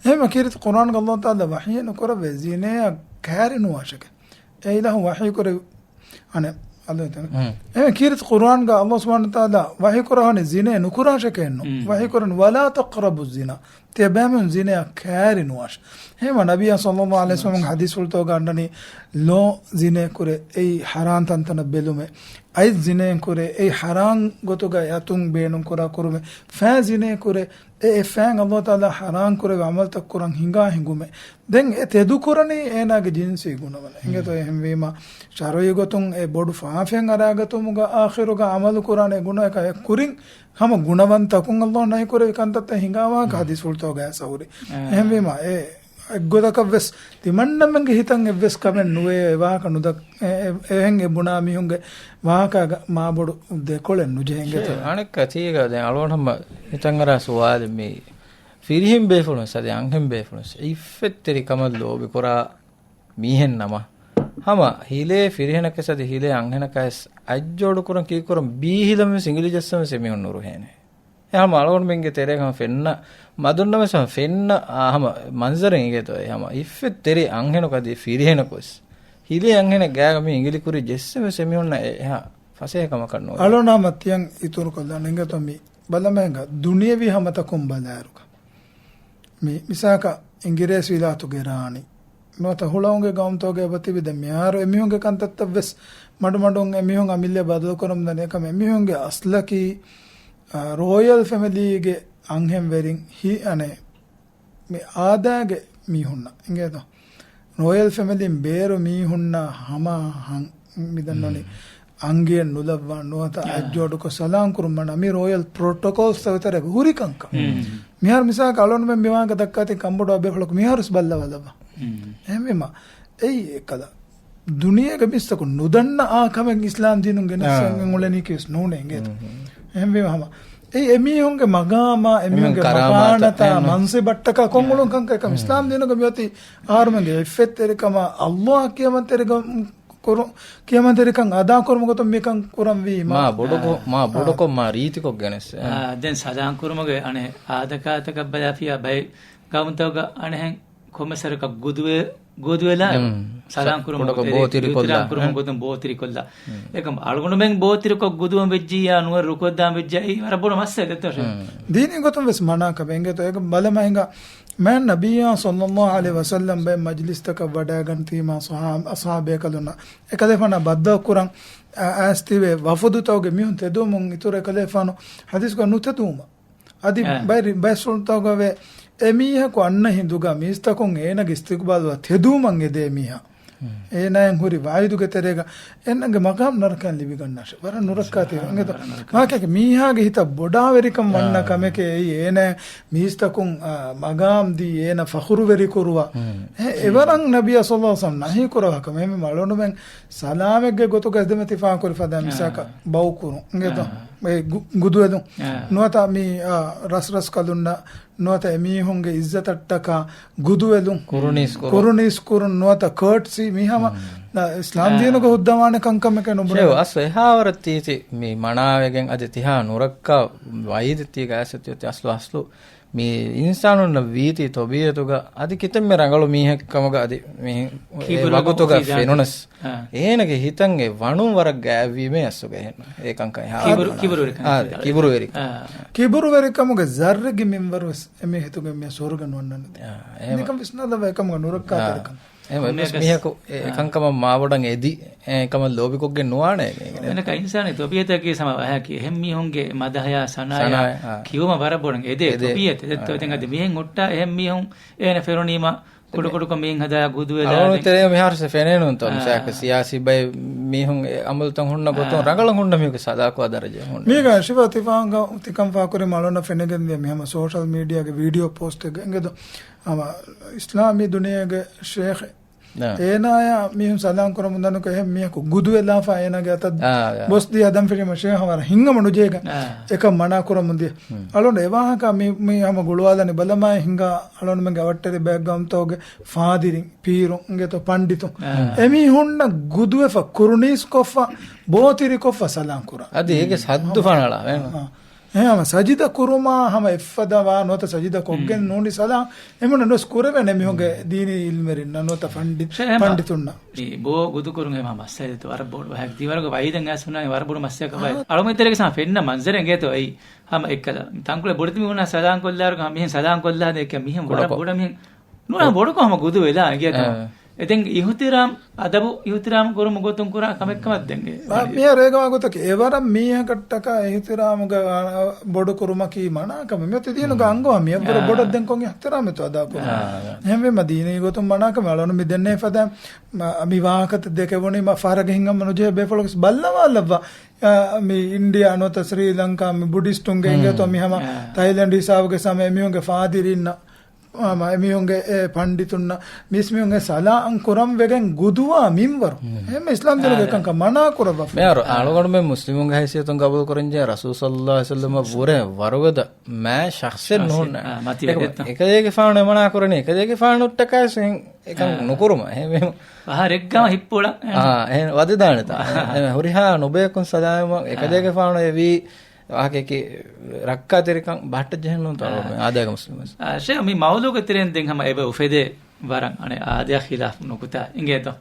އެހެންވީމަ ކީރިތި ޤުރްއާނުގަ އައްލާހު ތަޢާލާ ވަޙީ ނުކުރައްވައި ޒިނޭއަށް ކައިރި ނުވާށެކޭ. އެ އިލާހު ވަޙީ ކުރެވި އަނެއް، އަލުތެން. ހުން. އެ ކީރިތި ޤުރްއާންގަ އައްލާހު ސުބްޙާނަހު ވަތަޢާލާ ވަޙީ ކުރާނީ ޒިނޭ ނުކުރާށެކޭ ނޫން. ހުން. ވަޙީ ކުރަން، "ولا تقربوا الزنا." ތިޔަބައިމީހުން ޒިނޭއަށް ކައިރި ނުވާށޭ. އެހެންވީމަ ނަބިއްޔާ ޞައްލައްލާހު ޢަލައިހި ވަސައްލަމްގެ ޙަދީޘްފުޅުތަކުގަ އަންނަނީ ލޯ ޒިނޭ ކުރޭ، އެއީ ޙަރާން ތަންތަނަށް ބެލުމޭ. އައިސް ޒިނޭ ކުރޭ، އެއީ ޙަރާން ގޮތުގަ އަތުން ބޭނުން ކުރާ ކުރުމޭ. ފައި ޒިނޭ ކުރޭ، އެ، އެ ފައިން އައްލާހު ތަޢާލާ ޙަރާން ކުރެވި ޢަމަލުތައް ކުރަން ހިނގާ ހިނގުމެއް. ދެން އެ ތެދުކުރަނީ އޭނާގެ ޖިންސީ ގުނަވަން. އިނގޭތޯ؟ އެހެންވީމަ، ޝަރުޢީ ގޮތުން އެ ބޮޑު ފާފައެއް އަރާގަތުމުގަ އާޚިރުގަ ޢަމަލު ކުރާނެ ގުނަވަން އެކަ އެ ކުރިން ހަމަ ގުނަވަންތަކުން އައްލާހު ނަހީ ކުރެވި ކަންތައްތައް ހިނގާ ވާހަކަ ޙަދީޘްފުޅުތަކުގައި އައިސް ހުރި. އެހެންވީމަ، އެ އެއްގޮތަކަށްވެސް ތިމަންނަމެންގެ ހިތަށް އެއްވެސް ކަމެއް ނުވޭ އެ ވާހަކަ ނުދައް-، އެ-، އެ-، އެހެން އެ ބުނާ މީހުންގެ ވާހަކައިގަ މާބޮޑު ދެކޮޅެއް ނުޖެހޭ އިނގޭތޯ. އަނެއްކާ ތީގަ ދެން އަޅުގަނޑުމެން ހިތަށްއަރާ ސުވާލެއް މީ. ފިރިހެން ބޭފުޅުން އަދި އަންހެން ބޭފުޅުން އިއްފަތްތެރިކަމަށް ލޯބިކުރާ މީހެއްނަމަ، ހަމަ ހިލޭ ފިރިހެނަކަސް އަދި ހިލޭ އަންހެނަކަސް އަތްޖޯޑުކުރަން ކީކުރަން ބީހިލަންވެސް އިނގިލި ޖައްސަންވެސް އެމީހުން ނުރުހޭނެ. އެ ހަމަ އަޅުގަނޑުމެންގެ ތެރޭގަ ހަމަ ފެންނަ، މަދުންނަމެސް ހަމަ ފެންނަ، އާ، ހަމަ މަންޒަރެއް އިނގޭތޯ. އެ ހަމަ އިއްފަތްތެރި އަންހެނަކު އަދި ފިރިހެނަކުވެސް ހިލޭ އަންހެނެއް ގާގަ މި އިނގިލި ކުރި ޖެއްސެވެސް އެމީހުންނަށް އެ އެހާ ފަސޭހަ ކަމަކަށް ނުވޭ. އަޅުން ހަމަ ތިޔަން އިތުރު ކޮށްލާން އިނގޭތޯ މި ބަލަމޭގަ ދުނިޔެވީ ހަމަތަކުން ބަލާއިރުގަ. މި މިސާކަށް އިނގިރޭސި ވިލާތުގެ ރާނީ ނުވަތަ ހުޅަނގުގެ ގައުމުތަކުގަ އެބަތިބި ދެން މިހާރު އެމީހުންގެ ކަންތައްތައްވެސް މަޑުމަޑުން އެމީހުން އަމިއްލަ ބަދަލުކުރަމުންދަނީ. އެކަމަ އެމީހުންގެ އަސްލަކީ، އާ، ރޯޔަލް ފެމިލީގެ އަންހެންވެރިން ހި-، އަނެއް މި އާދައިގެ މީހުންނަށް އިނގޭތޯ. ރޯޔަލް ފެމިލީން ބޭރު މީހުންނާ ހަމަ ހަން މިދަންނަނީ އަނގިއެއް ނުލައްވާ ނުވަތަ އަތްޖޯޑުކޮށް ސަލާން ކުރުމަށް މި ރޯޔަލް ޕްރޮޓޮކޯލްސް ތަކުގެ ތެރޭގަ ހުރި ކަންކަން. މިހާރު މިސާލަކަށް އަޅުގަނޑުމެން މިވާހަކަ ދައްކާތީ ކަންބޮޑުވާ ބޭފުޅަކު މިހާރުވެސް ބައްލަވާލައްވާ. އެހެންވީމަ، އެއީ އެއްކަލަ ދުނިޔޭގެ މީސްތަކުން ނުދަންނަ އާ ކަމެއް އިސްލާމް ދީނުން ގެނެސް އާ. އެނގެން އުޅެނީކީވެސް ނޫނޭ އިނގޭތޯ. އެހެންވީމަ ހަމަ އެ އެމީހުންގެ މަގާމާ، އެމީހުންގެ އެމީހުން ކަރާމާތަށް މަކާނަތާ، އެހެން. މަންސިބަށްޓަކާ ކޮށްއުޅުން ކަންކަން އެކަމަ އާ. އިސްލާމް ދީނުގަ މިއޮތީ އަހަރުމެންގެ އިއްފަތްތެރިކަމާ، އައްލާހަށް ކިޔަމަންތެރިކަން ކުރު-، ކިޔަމަންތެރިކަން އަދާކުރުމުގެ ގޮތުން މިކަން ކުރަންވީމާ. މާ ބޮޑުކޮށް، މާ އާ. ބޮޑުކޮށް މާ ރީތިކޮށް ގެނެސް. އާ، ދެން ސަލާން ކުރުމުގެ އަނެއް އާދަކާތަކަށް ބަލާފިޔާ ބައެއް ގައުމުތަކުގަ އަނެއްހެން ކޮންމެސް ވަރަކަށް ގުދުވެ-، ގުދުވެލާ އެ ސަލާން ކުރުމުގެ ބޯތިރިކޮށްލާ. ސަލާން ކުރުމުގެ ގޮތުން ބޯތިރިކޮށްލާ. އެކަމް އަޅުގަނޑުމެން ބޯތިރިކޮށް ގުދުވަން ވެއްޖިއްޔާ ނުވަ ރުކޮށްދާން ވެއްޖިއްޔާ އެއީ ވަރަށް ބޮޑު މައްސަލަ ދެއްތޯ. ދީނީ ގޮތުން ވެސް މަނާކަމެއް އިނގޭތޯ. އޭގެ ބަލަމާ ހިނގާ މާތް ނަބިއްޔާ ޞައްލައްލާހު ޢަލައިހި ވަސައްލަމް ބައެއް މަޖްލިސްތަކަށް ވަޑައިގަންތީމާ ޞަޙާ-، ޞަޙާބޭކަލުންނަށް އެކަލޭފާނާ ބައްދަލުކުރަން އަ-، އައިސްތިބެ ވަފުދުތަކުގެ މީހުން ތެދުވުމުން އިތުރު އެކަލޭފާނު ޙަދީޘްގަ ނުތެދުވުމަށް. އަދި އެ. ބައި-، ބައެއް ރިވާޔަތްތަކުގަ ވޭ، އެމީހަކު އަންނަ ހިނދުގަ މީސްތަކުން އޭނަގެ އިސްތިޤްބާލުއަށް ތެދުވުމަށް އެދޭ މީހާ. އޭނާއަށް ހުރި ވަޢީދުގެ ތެރޭގަ އޭނާގެ މަޤާމް ނަރަކައިން ލިބިގަންނާށޭ. ވަރަށް ނުރައްކާތެރި އިނގޭތޯ. މާކަކެ މީހާގެ ހިތަށް ބޮޑާވެރިކަން ވަންނަ އާ. ކަމެކޭ އެއީ އޭނާ މީސްތަކުން، އާ، މަގާމް ދީ އޭނަ ފަޚުރުވެރި ކުރުވާ. އެ-، އެވަރަށް ނަބިއްޔާ ޞައްލައްލާހު ޢަލައިހި ވަސައްލަމް ނަހީ ކުރާ ކަމެއް. އެހެންވީމަ އަޅުގަނޑުމެން ސަލާމެއްގެ ގޮތުގަ އެދެމެ ތި ފާހަގަކުރި ފަދަ އާ. މިސާލަކަށް ބައު ކުރުން އިނގޭތޯ. އާ. އެ ގު-، ގުދުވެލުން. އާ. ނުވަތަ މި، އާ، ރަސްރަސްކަލުންނަށް ނުވަތަ އެމީހުންގެ އިއްޒަތަށްޓަކާ ގުދުވެލުން، ކުރުނީސް ކުރުން. ކުރުނީސް ކުރުން ނުވަތަ ކާޓްސީ މިހަމަ، އާ، އިސްލާމް ދީނުގަ ހުއްދަވާނެ ކަންކަމެކޭ ނުބުނެ. ޝޭޚް އަސްލު އެހާވަރަށް ތީތި މި މަނާވެގެން އަދި ތިހާ ނުރައްކާ ވަޢީދެއް ތީގަ އައިސް އޮތީ އަސްލު، އަސްލު މި އިންސާނުންނަށް ވީތީ ތަބީޢަތުގަ އަދި ކިތަންމެ ރަނގަޅު މީހެއް ކަމުގަ އަދި މި އެ ކިބުރު ވަގުތުގަ ވަގުތު ފެނުނަސް އާ. އޭނަގެ ހިތަށް އެ ވަނުން ވަރަށް ގާތްވީމޭ އަސްލުގަ އެހެން. އެ ކަންކަން އެހާ ކިބުރު، ވަރަށް. ކިބުރުވެރިކަން. އާ، ކިބުރުވެރިކަން. އާ. ކިބުރުވެރިކަމުގެ ޒައްރެއްގެ މިންވަރު ވެސް އެމީހެއްގެ މި ސުވަރުގެ ނުވަންނަން. އާ، އެހެން. މިކަން ވިސްނާލައްވާ އެކަމުގަ ނުރައްކާތެރިކަން. އާ. އެހެން ވެސް މީހަކު އެ އާ. އެކަންކަމަށް މާބޮޑަށް އެދި އެކަމަށް ލޯބިކޮށްގެން ނުވާނެ. އެނަކަ އިންސާނީ ތަބީޢަތަކީ ސަމާ ވަހަކީ އެހެން މީހުންގެ މަދަހަޔާ ސަނާޔާ ސަނާޔާ، އާ. ކިޔުމަށް ވަރަށް ބޮޑަށް އެދޭ އެދޭ. ތަބީޢަތެއް ދެއްތޯ. އާ. އިތިން އަދި މިހެން ހުއްޓާ އެހެން މީހުން އޭނަ ފެނުނީމަ ކުޑަކުޑަކޮށް މީހުން ހަދާ ގުދުވެލާ އަޅުގަނޑު ދެން ތެރޭ މިހާރު ފެނޭނުންތޯ އާ. މިސާލަކަށް ސިޔާސީ ބައެއް މީހުން އެ އަމަލުތައް ހުންނަ ގޮތުން އާ. ރަނގަޅަށް ހުންނަ މީހުންގެ ސަލާކޮ ދަރަޖަ ހުންނަ. މީގަ ޝިފާ ތިފާނގަ ތިކަން ފާކުރި މަޅުނަ ފެނެގެން ދިޔަ މިހަމަ ސޯޝަލް މީޑިއާގެ ވީޑިއޯ ޕޯސްޓެއްގަ އިނގޭތޯ. އަމަ އިސްލާމީ ދުނިޔޭގެ ޝޭޚެއް. އާ. އޭނާޔާ މީހުން ސަލާން ކުރަމުން ދަނުކަ އެހެން މީހަކު ގުދުވެލާފަ އޭނާގެ އަތަށް އާ، އާ. ބޮސް ދީ ހަދަން ފެށީމަ ޝޭޚަށް ވަރަށް ހިތްހަމަ ނުޖޭގަ. އާ. އެކަން މަނާ ކުރަމުން ދިޔަ. ހުން. އަޅުން އެވާހަކަ މި، މި ހަމަ ގުޅުވާލަނީ ބަލަމާ ހިނގާ އަޅުންމެންގެ އަވަށްޓެރި ބައެއް ގައުމުތަކުގެ ފާދިރިން، ޕީރުން އިނގޭތޯ ޕަންޑިތުން. އާ. އެމީހުންނަށް ގުދުވެފަ، ކުރުނީސްކޮށްފަ، ބޯތިރިކޮށްފަ ސަލާން ކުރާ. އަދި އޭގެ ހުން. ސައްދު ހަމަ. ފަނަޅާ ވޭނު. އާ. އެހެން ހަމަ ސަޖިދަ ކުރުމާ ހަމަ އެއްފަދަވާ ނުވަތަ ސަޖިދަ ކޮށްގެން ހުން. ނޫނީ ސަލާން އެމުން ނުވެސް ކުރެވޭނެ މީހުންގެ ދީނީ އިލްމުވެރިންނަށް ނުވަތަ ފަންޑި-، ޝޭމާ. ފަންޑިތުންނަށް. މި ބޯ ގުދުކުރުން ހަމަ މައްސަލަ ވަރަށް ބޮޑު ވަހަކަ ދީވަރުގެ ވައިދަން އައިސް ހުންނާނީ ވަރަށް ބޮޑު މައްސަލަކަށް ބައި. އާ. އަޅުމެން ތެރޭގެ ސާ ފެންނަ މަންޒަރެއް އިނގޭތޯ އެއީ. ހަމަ އެއްކަލަ ތަންކޮޅެއް ބޮޑެތި މީހުންނާ ސަލާން ކޮށްލާއިރުގަ މިހެން ސަލާން ކޮށްލާ ދޭ ކިޔާ މިހެން ވަރަށް ކުޑަކޮށް. ބޮޑަށް މިހެން ނުވާ ބޮޑުކޮށް ހަމަ ގުދުވެލާ އިނގޭތޯ. އާ. އެތެން އިހުތިރާމް، އަދަބު އިހުތިރާމް ކުރުމުގެ ގޮތުން ކުރާ ކަމެއް ކަމަށް ދެން އެ މި-، ވަނީ. މިހާރު އޭގެ ވާގޮތަކީ އެވަރަށް މީހަކަށްޓަކާ އިހުތިރާމުގެ، އާ، ބޮޑު ކުރުމަކީ މަނާ ކަމެއް. މިއޮތީ ދީނުގަ އާ. އަންގަވާ މި އެއްވަރު އާ. ބޮޑަށް ދެން ކޮން އިހުތިރާމެއްތޯ އަދާ ކުރުން. އާ. އެހެންވީމަ ދީނީ ގޮތުން މަނާ ކަމެއް. އަޅުން މި ދެންނެވި ފަދަ މަ-، މި ވާހަކަތައް ދެކެވުނީ މަ ފަހަރަކަށް ހިނގަމަ ނުޖެހޭ ބޭފުޅަކު ބައްލަވާލައްވާ. އާ، މި އިންޑިއާ ނުވަތަ ސްރީ ލަންކާ މި ބުޑިސްޓުންގެ އިނގޭތޯ މި ހަމަ އާ. ތައިލެންޑް ހިސާބުގެ ސަމަ އެމީހުންގެ ފާދިރީންނަށް އާ، މަ-، އެމީހުންގެ އެ ޕަންޑިތުންނަށް މީސްމީހުންގެ ސަލާން ކުރަން ވެގެން ގުދުވާ މިންވަރު. ހުން. އެހެން އިސްލާމް ދީނުގަ އާ. އެކަންކަން މަނާ ކުރައްވާފަ. މިހާރު އާ. އަޅުގަނޑުމެން މުސްލިމުންގެ ހައިސިއްޔަތުން ގަބޫލު ކުރަންޖެހޭ ރަސޫލު ޞައްލައްލާހު ޢަލައިހި ވަސައްލަމަށް ވުރެ ވަރުގަދަ މާ ޝަޚްޞެއް އާ، ނޫން. އާ، މަތިވެ އެ-، ދެއްތޯ. އެކަލޭގެފާނު އެމަނާ ކުރަނީ، އެކަލޭގެފާނުއްޓަކާސް އެކަން އާ. ނުކުރުމަށް. އެހެންވީމަ ފަހަރެއްގަމަ ހިއްޕުޅަށް. އާ، އެހެން ވަދެދާނެތާ. އާ. އެ، ހުރިހާ ނުބަޔަކުން ސަލާމަށް އާ. އެކަލޭގެފާނު އެވީ ވާހަކައަކީ ރައްކާތެރިކަން ބަހައްޓަން ޖެހެންނޫންތޯ އާ. އަޅުގަނޑުމެން އާދައިގެ މުސްލިމުން؟ އާ، ޝޭޚް، މި މައުޟޫގެ ތެރެއިން ދެން ހަމަ އެބަ އުފެދޭ ވަރަށް އަނެއް އާދަޔާ ޚިލާފު ނުކުތާ އިނގޭތޯ.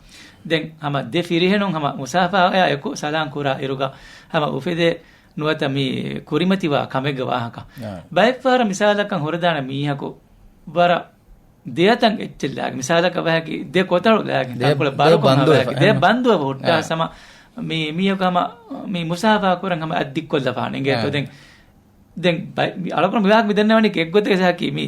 ދެން ހަމަ ދެ ފިރިހެނުން ހަމަ މުސާފަހާއާ އެކު ސަލާން ކުރާ އިރުގަ ހަމަ އުފެދޭ ނުވަތަ މި ކުރިމަތިވާ ކަމެއްގެ ވާހަކަ. އާ. ބައެއްފަހަރަށް މިސާލަކަށް ހުރެދާނެ މީހަކު ވަރަށް ދެއަތަށް އެއްޗެއް ލާގެ، މިސާލަކަށް ވާހަކަ ދެ ކޮތަޅު ލާގެ، ދެ، ތަންކޮޅެއް ދެ ބަރުކޮށް ބަންދުވެފަ. ވާހަކަ، ދެ އެހެން. ބަންދުވެފަ ހުއްޓާ އާ. ސަމަ މި، މީހަކު ހަމަ މި މުސާފާ ކުރަން ހަމަ އަތް ދިއްކޮށްލަފާނެ އިނގޭތޯ. އާ. ދެން، ދެން ބައި-، މި އަޅުގަނޑު މި ވާހަކަ މި ދެންނެވަނީ އެއްގޮތެއް ސާކި މި،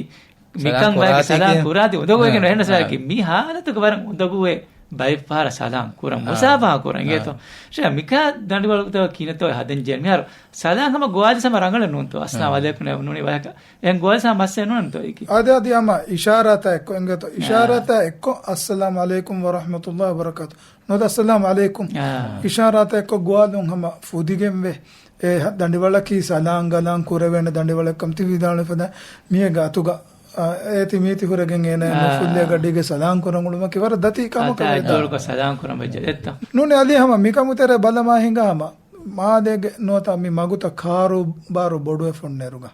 ސަލާން މިކަން ވާހަކަ ކުރާތީ ސަލާން ކިޔަން. ކުރާތީ އުނދަގޫ އާ. އެކެން އެހެން ސާކި އާ. މި ހާލަތުގަ ވަރަށް އުނދަގޫވޭ ބައެއްފަހަރަށް ސަލާން ކުރަން. އާ. މުސާފާ ކުރަން އާ. އިނގޭތޯ. ޝޭޚް މިކާ ދަނޑިވަޅުތަކަށް ކިހިނެއްތޯ ހަދަން ޖެހޭ. މިހާރު ސަލާން ހަމަ ގޮވާލި ސަމަ ރަނގަޅެއް ނޫންތޯ. އައްސަލާމް އާ. އަލައިކުމް ނޫނީ ވާހަކަ. އެހެން ގޮވާލި ސަމަ މައްސަލައެއް ނޫންތޯ އެކި. އާދެ، އަދި ހަމަ އިޝާރާތާ އެއްކޮށް އިނގޭތޯ. އާ. އިޝާރާތާ އެއްކޮށް، އައްސަލާމް އަލައިކުމް ވަރަޙްމަތުﷲ ވަބަރަކާތު. ނުވަތަ އައްސަލާމް އަލައިކުމް. އާ. އިޝާރާތާ އެއްކޮށް ގޮވާލުން ހަމަ ފުދިގެންވޭ. އެ ހަ-، ދަނޑިވަޅަކީ ސަލާން ގަލާން ކުރެވޭނެ ދަނޑިވަޅެއްކަމަށް ތި ވިދާޅުވި ފަދަ މީގެ އަތުގަ އާ، އޭތި މީތި ހުރެގެން އޭނާ އާ. ނުފުއްލޭ ގަޑީގެ ސަލާން ކުރަން އުޅުމަކީ ވަރަށް ދަތި ކަމަކަށް އަތާ ވެދާ. އަތްޖޯޑުކޮށް ސަލާން ކުރަން ވެއްޖެ ދެއްތޯ. ނޫނީ އަލީ ހަމަ މިކަމު ތެރޭ ބަލަމާ ހިނގާ ހަމަ މާލޭގެ ނުވަތަ މި މަގުތައް ކާރޫބާރު ބޮޑުވެފަ އޮންނައިރުގަ.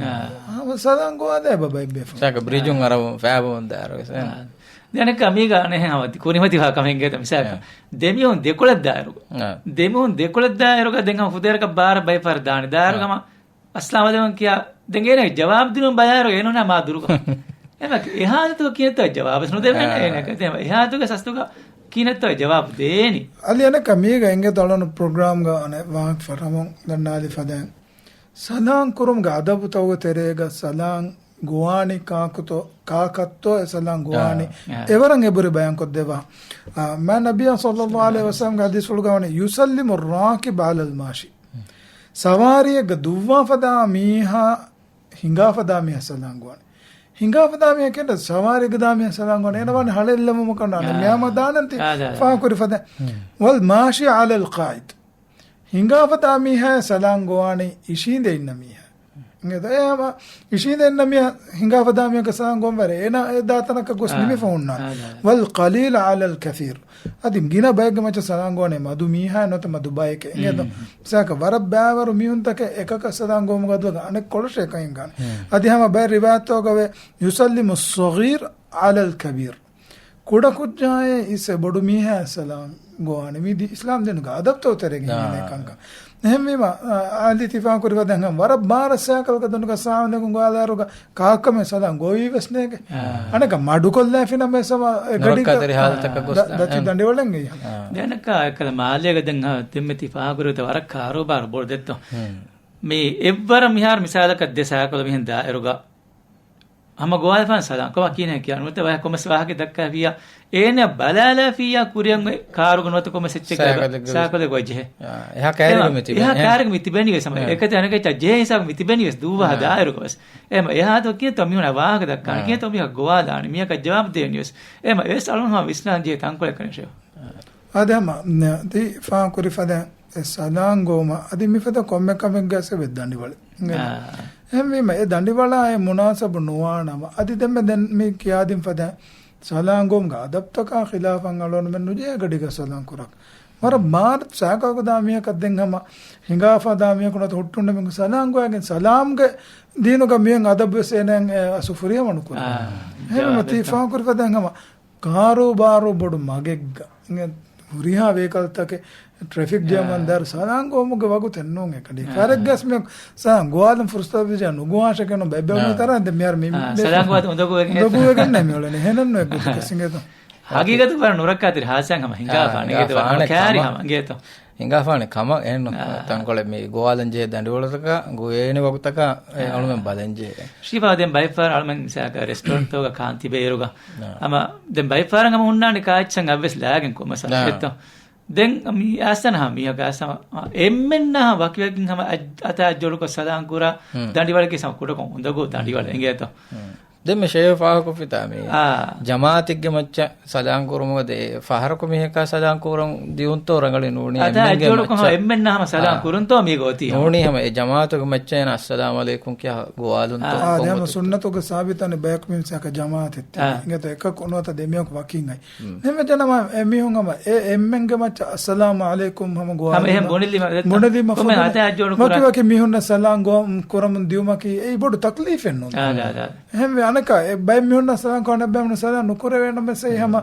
އާ. ހަމަ ސަލާން ގޮވާލާ ބަބައި ބޭފުޅުން. ސާކަ ބްރިޖުން އާ. އަރަބުން ފައިބަމުން ދާރު ވެސް. އާ. ދެނެއްކަ މީގަ އަނެއް ހަމަ ކުރިމަތި ފާ ކަމެއް ގޭތަ މިސާލަކަށް. އާ. ދެމީހުން ދެކޮޅަށް ދާއިރު. އާ. ދެމީހުން ދެކޮޅަށް ދާއިރުގަ ދެން ހަމަ ފުދޭރަކަށް ބާރަށް ބައިފަހަރު ދާނެ. ދާއިރު އާ. ހަމަ އައްސަލާމު ޢަލައިކުމް ކިޔާ، ދެން އޭނަ ޖަވާބު ދިނުން ބަލާއިރު އޭނަ މާ ދުރުގަ. އެމަ އެހާލަތުގަ ކިނެއްތޯ ޖަވާބު ނުދެވޭނެ އާ. އޭނަ. އެހާލަތުގެ ސަސްތުގަ ކިނެއްތޯ ޖަވާބު ދޭނީ. އަލި އަނެއްކަ މީގަ އިނގޭ ދޮޅަނު ޕްރޮގްރާމްގަ އަނެއް ވާހަކަ ފަރަމުން ދަންނާލި ފަދައިން. ސަލާން ކުރުމުގެ އަދަބުތަކުގެ ތެރޭގަ ސަލާން ގޮވާނީ ކާކުތޯ، ކާކަށްތޯ އެ ސަލާން ގޮވާނީ. އާ. އެވަރަށް އެބުރި ބަޔާންކޮށްދެއްވާ. އާ، މާ ނަބިއްޔާ ޞައްލައްލާހު ޢަލައިހި ވަސައްލަމްގެ ޙަދީޘްފުޅުގަ ވަނީ، "ޔުސައްލިމު ރާކިބު ޢަލަލް މާޝި." ސަވާރީއެއްގަ ދުއްވާ ފަދަ މީހާ ހިނގާ ފަދަ މީހާ ސަލާން ގޮވާނެ. ހިނގާ ފަދަ މީހާ ކެނޑ ސަވާރީގަ ދާ މީހާ ސަލާން ގޮވާނެ. އޭނަ ވާނެ ހަޅޭއްލަވުމަކަށް ނާނެ. އާ. މިޔާމަ ދާނަންތި އާ، ދާ، ދާ. ފާހަގަކުރި ފަދަ. ހުން. "ވަލް މާޝި ޢަލަލް ޤާޢިދް." ހިނގާ ފަދަ މީހާ ސަލާން ގޮވާނީ އިށީނދެ އިންނަ މީހާ. އެ ހަމަ އިށީނދެ އިންނަ މީހާ ހިނގާ ފަދަ މީހަކަށް ސަލާން ގޮވަން ވަރެ. އޭނާ އެ ދާތަނަކަށް ގޮސް އާ. ނިމިފަ ހުންނާނެ. އާ، އާ. "ވަލް ޤަލީލަ ޢަލަލް ކަޘީރް." އަދި ގިނަ ބައެއްގެ މައްޗަށް ސަލާން ގޮވަނީ މަދު މީހާ ނުވަތަ މަދު ބައެކޭ. އިނގޭތޯ؟ ހުން. މިސާލަކަށް ވަރަށް ބައިވަރު މީހުންތަކެއް އެކަކަށް ސަލާން ގޮވުމުގެ އަދުގަ އަނެއްކޮޅަށް އެކަން އިންގާނެ. ހުން. އަދި ހަމަ ބައެއް ރިވާޔަތްތަކުގަ ވޭ، "ޔުސައްލިމު އައްޞަޣީރު ޢަލަލް ކަބީރް." ކުޑަކުއްޖާއޭ އިސް އެ ބޮޑު މީހާ ސަލާން ގޮވާނެ. މީ ދީ އިސްލާމް ދީނުގެ އަދަބުތައް ތެރެގެން އާ. އިނގޭ ކަންކަން. އެހެންވީމަ، އާ، އާދީ ތި ފާހަގަކުރި ފަދައިން ވަރަށް ބާރަށް ސައިކަލްގެ ދޮނުގަ އައްސަލާމު ޢަލައިކުމް ގޮވާލާއިރުގަ ކާކަމެ ސަލާން ގޮވީ ވެސް ނޭނގެ. އާ. އަނެއްކާ މަޑުކޮށްލާފިނަމަވެސް ހަމަ އެ ގަޑީގަ ނުރައްކާތެރި ހާލަތަކަށް އާ، ގޮސް ދަ-، ދަތި ދަނޑިވަޅެއް އިނގޭ. އާ. ދެން އަނެއްކާ އެކަލަ މާލޭގަ ދެން ހަ-، ދެންމެ ތި ފާހަގަކުރި ވަރަށް ކާރޫބާރު ބޮޑު ދެއްތޯ. ހުން. މި އެއްވަރަށް މިހާރު މިސާލަކަށް ދެ ސައިކަލު މިހެން ދާއިރުގަ ހަމަ ގޮވާލަފާން ސަލާން ކޮބާ ކިހިނެއް ކިޔާ ނުވަތަ ވަހެ ކޮމެސް ވާހަކަ ދައްކާފިއްޔާ، އޭނަ ބަލާލާފިއްޔާ ކުރިއަށް އޮތް ކާރުގަ ނުވަތަ ކޮމެސް އެއްޗެއްގަ ސައިކަލެއްގަ ސައިކަލެއް ގޮވައްޖެހޭ. އާ، އެހާ ކައިރިގަ މިތިބެނީ. އެހާ ކައިރިގަ މި ތިބެނީ ވެސް ހަމަ އެކަތި އަނެކަތި ޖެހޭ ހިސާބު މި ތިބެނީ ވެސް ދުއްވާ ދާއިރުގަ ވެސް. އެހެމަ އެހާ ދޮ ކިޔަތޯ މީހުން ވާހަކަ ދައްކާނެ، ކިޔަތޯ މީހަކަށް ގޮވާލާނެ، މީހަކަށް ޖަވާބު ދޭނީ ވެސް. އެހެމަ އެވެސް އަޅުން ހަމަ ވިސްނާން ޖެހޭ ތަންކޮޅެއް ކަން ޝޭ. އާދެ ހަމަ ތި ފާހަގަކުރި ފަދަ އެ ސަލާން ގޮވުމަށް އަދި މިފަދަ ކޮންމެ ކަމެއްގަސް އެބަ ދަނޑިވަޅެއް. އާ. އެހެންވީމަ، އެ ދަނޑިވަޅާ އެ މުނާސަބު ނުވާނަމަ، އަދި ދެންމެ ދެން މި ކިޔާދިން ފަދަ ސަލާން ގޮވުމުގެ އަދަބުތަކާ ޚިލާފަށް އަޅުގަނޑުމެން ނުޖެހޭ ގަޑީގަ ސަލާން ކުރަން. ވަރަށް މާރަށް ސައިކަލްގަ ދާ މީހަކަށް ދެން ހަމަ ހިނގާފަ ދާ މީހަކު ނުވަތަ ހުއްޓުންނަ މީހަކު ސަލާން ގޮވައިގެން ސަލާމްގެ ދީނުގަ މިއޮތް އަދަބު ވެސް އޭނައަށް އަސު ފުރިހަމަ ނުކުރޭ. އާ، އެހެންވީމަ ތީ ފާހަގަކުރި ފަދައިން ހަމަ ކާރޫބާރޫ ބޮޑު މަގެއްގަ ހުރިހާ ވެހިކަލްތަކެއް ޓްރެފިކް ޖޭމަށް ދާއިރު ސަލާން ގޮވުމުގެ ވަގުތެއް ނޫން އެކަނި. ކަރެއްގަސް މި ސަލާން ގޮވާލަން ފުރުސަތު ވެއްޖެ ނުގޮވާށޭ ކިޔަން ބައްބަ ތަރާ ދެ މިހާރު މި ސަލާން ގޮވާ އުނދަގޫވެގެން އުނދަގޫވެގެން ނެ މިއުޅެނީ. ހެނަން ނު އެއްގޮތަކަސް އިނގޭތޯ. ހަގީގަތު ވަރަށް ނުރައްކާތެރި ހާސަން ހަމަ ހިނގާފާނެ އިނގޭތޯ. ކާރި ހަމަ އިނގޭތޯ. ހިނގާފާނެ ކަމަށް އެހެންނު ތަންކޮޅެއް މި ގޮވާލަން ޖެހޭ ދަނޑިވަޅުތަކަށް ގޮވޭނެ ވަގުތަކަށް އެ އަޅުމެން ބަލަން ޖެހޭ. ޝީފާ ދެން ބައެއްފަހަރަށް އަޅުމެން މިސާލަކަށް ރެސްޓޯރެންޓްތަކުގަ ކާން ތިބޭއިރުގަ ހަމަ ދެން ބައެއްފަހަރަށް ހަމަ ހުންނާނެ ކާއެއްޗެއް އަށްވެސް ލާގެން ކޮމެސް އަށް އެއްތޯ. ދެން މި އައްސަން ހަމަ މީހަކަށް އައްސަން އެންމެންނަށް ވަކިވެގެން ހަމަ އަތާ އަތްޖޯޑުކޮށް ސަލާން ކުރާ ދަނޑިވަޅަކީ ހަމަ ކުޑަކޮށް އުނދަގޫ ދަނޑިވަޅެއް އިނގޭތޯ. ދެން މި ޝޭހު ފާހަގަކޮށްފިތާ މި ޖަމާއަތެއްގެ މައްޗަށް ސަލާން ކުރުމުގަ ދެ ފަހަރަކު މީހަކާ ސަލާން ކުރަން ދިއުންތޯ ރަނގަޅީ ނޫނީ އަތާ އެންމެންގެ އަތްޖޯޑުކޮށް މައްޗަށް. އެންމެންނާ ހަމަ ސަލާން ކުރުންތޯ މީގަ އޮތީ ހަމަ. ނޫނީ ހަމަ އެ ޖަމާއަތުގެ މައްޗަށް އޭނަ އައްސަލާމު ޢަލައިކުމް ކިޔާ ގޮވާލުންތޯ. އާ، ދެ ހަމަ ސުންނަތުގެ ސާބިތާނެ ބަޔަކު މީހުން ސަކަ ޖަމާއަތެއް ތި. އިނގޭތޯ އެކަކު ނުވަތަ ދެ މީހަކު ވަކިން އައި. ނެމެ ޖަނަމާ އެ މީހުން ހަމަ އެ އެންމެންގެ މައްޗަށް އައްސަލާމު ޢަލައިކުމް ހަމަ ހަމަ އެހެން ބުނެލީމަ ދެއްތަ؟ ބުނެލީމަ ކޮންމެ ފުދޭނެ އަތާ އަތްޖޯޑު ކުރާ. ވަކި ވަކި މީހުންނަށް ސަލާން ގޮ-، ކުރަމުން ދިއުމަކީ އެއީ ބޮޑު ތަކްލީފެއް ނޫން. އާ، އާ، އާ. އެހެންވެ އަނެކާ އެ ބައެއް މީހުންނަށް ސަލާން ކޮށް އަނެއް ބައެއް މީހުން ސަލާން ނުކުރެވޭނަމަސް އެއީ ހަމަ،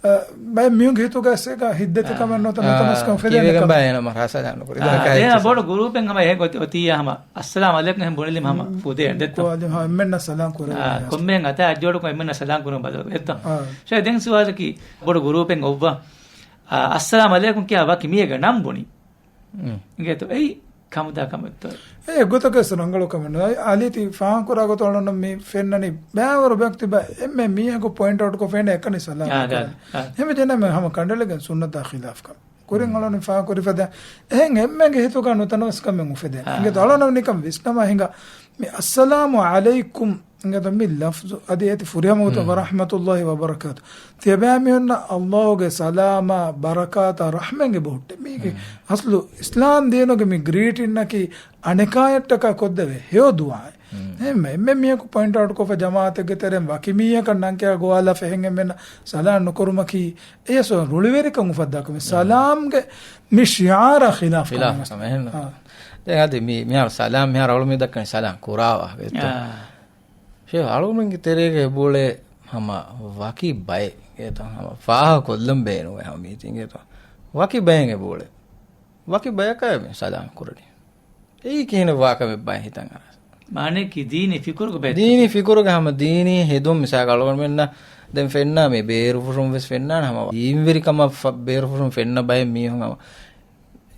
އަ، ބައެއް މީހުންގެ ހިތުގަ އެއްސެއްގަ ހިތްދަތިކަމެއް ނުވަތަ ނުތަމަސްކަން އާ، ފެދޭނެ ކަމެއް. ކީއްވެގެން ބާ އޭނަ މަރާ ސަލާން ނުކުރި؟ އާ، ދަރަކާ އެހެން އެއްޗެއް. ބޮޑު ގުރޫޕެއް ހަމަ އެހެން އޮތި-، އޮތިއްޔާ ހަމަ އައްސަލާމު ޢަލައިކުމް އެހެން ބުނެލީމަ ހަމަ ފުދޭނެ ދެއްތޯ؟ އާ، އެންމެންނަށް ސަލާން ކުރެވޭ. އާ، ކޮންމެހެން އަތާ އަތްޖޯޑުކޮށް އެންމެންނަށް ސަލާން ކުރުން ބަދަލު އެއްތޯ؟ އާ. ޝޭ ދެން ސުވާލަކީ ބޮޑު ގުރޫޕެއް އޮއްވާ، އާ، އައްސަލާމު ޢަލައިކުމް ކިޔާ ވަކި މީހެއްގެ ނަން ބުނި. އިނގޭތޯ އެއީ ކަމުދާ ކަމެއްތޯ؟ އެ އެއްގޮތަކަށް ރަނގަޅު ކަމެއް ނޫން. އަލީ ތި ފާހަގަކުރާ ގޮތަށް އަޅުގަނޑަށް މި ފެންނަނީ ބައިވަރު ބަޔަކު ތިބާ އެންމެ މީހަކު ޕޮއިންޓް އައުޓްކޮށް ފެނޭ އެކަނި ސަލާމް އާ، ކުރަން. އާ. އެހެންވެ ޖެނަމެ ހަމަ ކަނޑައެޅިގެން ސުންނަތާ ޚިލާފްކަން. ކުރިން އަޅުގަނޑު ފާހަގަކުރި ފަދަ އެހެން އެންމެންގެ ހިތުގަ ނުތަނަވަސްކަމެއް އުފެދޭ. އާ. އިނގޭތޯ އަޅުގަނޑަށް ނިކަން ވިސްނަމާ ހިނގާ މި އައްސަލާމު ޢަލައިކުމް އިނގޭތޯ މި ލަފްޒު އަދި އޭތި ފުރިހަމަ ގޮތަށް ހުން. ވަރަޙްމަތުﷲި ވަބަރަކާތު. ތިޔަބައިމީހުންނަށް ﷲގެ ސަލާމާ ބަރަކާތާ ރަޙްމަތް އެބަހުއްޓޭ. މީގެ ހުން. އަސްލު އިސްލާމް ދީނުގެ މި ގްރީޓިންއަކީ އަނެކާޔަށްޓަކާ ކޮށްދެވޭ ހެޔޮ ދުޢާއެއް. ހުން. އެހެންމެ އެންމެ މީހަކު ޕޮއިންޓް އައުޓް ކޮށްފަ ޖަމާޢަތެއްގެ ތެރެއިން ވަކި މީހަކަށް ނަންކައި ގޮވާލާފަ އެހެން އެންމެންނަށް ސަލާން ނުކުރުމަކީ އެޔަސް ރުޅިވެރިކަން އުފައްދާކަމެއް. ހުން. ސަލާމްގެ މި ޝިޢާރާ ޚިލާފް ޚިލާފް ކަމެއް. ކަމެއް އެހެން. އާ. ދެން އަދި މި، މިހާރު ސަލާމް މިހާރު އަޅު މި ދައްކަނީ ސަލާމް ކުރާ ވާހަކަ. އާ. ޝޭޚް އަޅުގަނޑުމެންގެ ތެރޭގަ އެބައުޅޭ ހަމަ ވަކި ބައެއް އިނގޭތޯ، ހަމަ ފާހަގަކޮށްލަން ބޭނުންވޭ ހަމަ މީތި އިނގޭތޯ. ވަކި ބައެއް އެބައުޅޭ. ވަކި ބަޔަކާ މި ސަލާމް ކުރަނީ. އެއީ ކިހިނެއް ވާކަމެއް ބައެއް ހިތަށް އަރާ. މާނައަކީ ދީނީ ފިކުރުގެ ބައެއް. ދީނީ ފިކުރުގެ ހަމަ ދީނީ ހެދުން މިސާލަކަށް އަޅުގަނޑުމެންނަށް ދެން ފެންނާ މި ބޭރުފުށުން ވެސް ފެންނާނެ ހަމަ ދީންވެރިކަމަށް ފަ-، ބޭރުފުށުން ފެންނަ ބައެއް މީހުން ހަމަ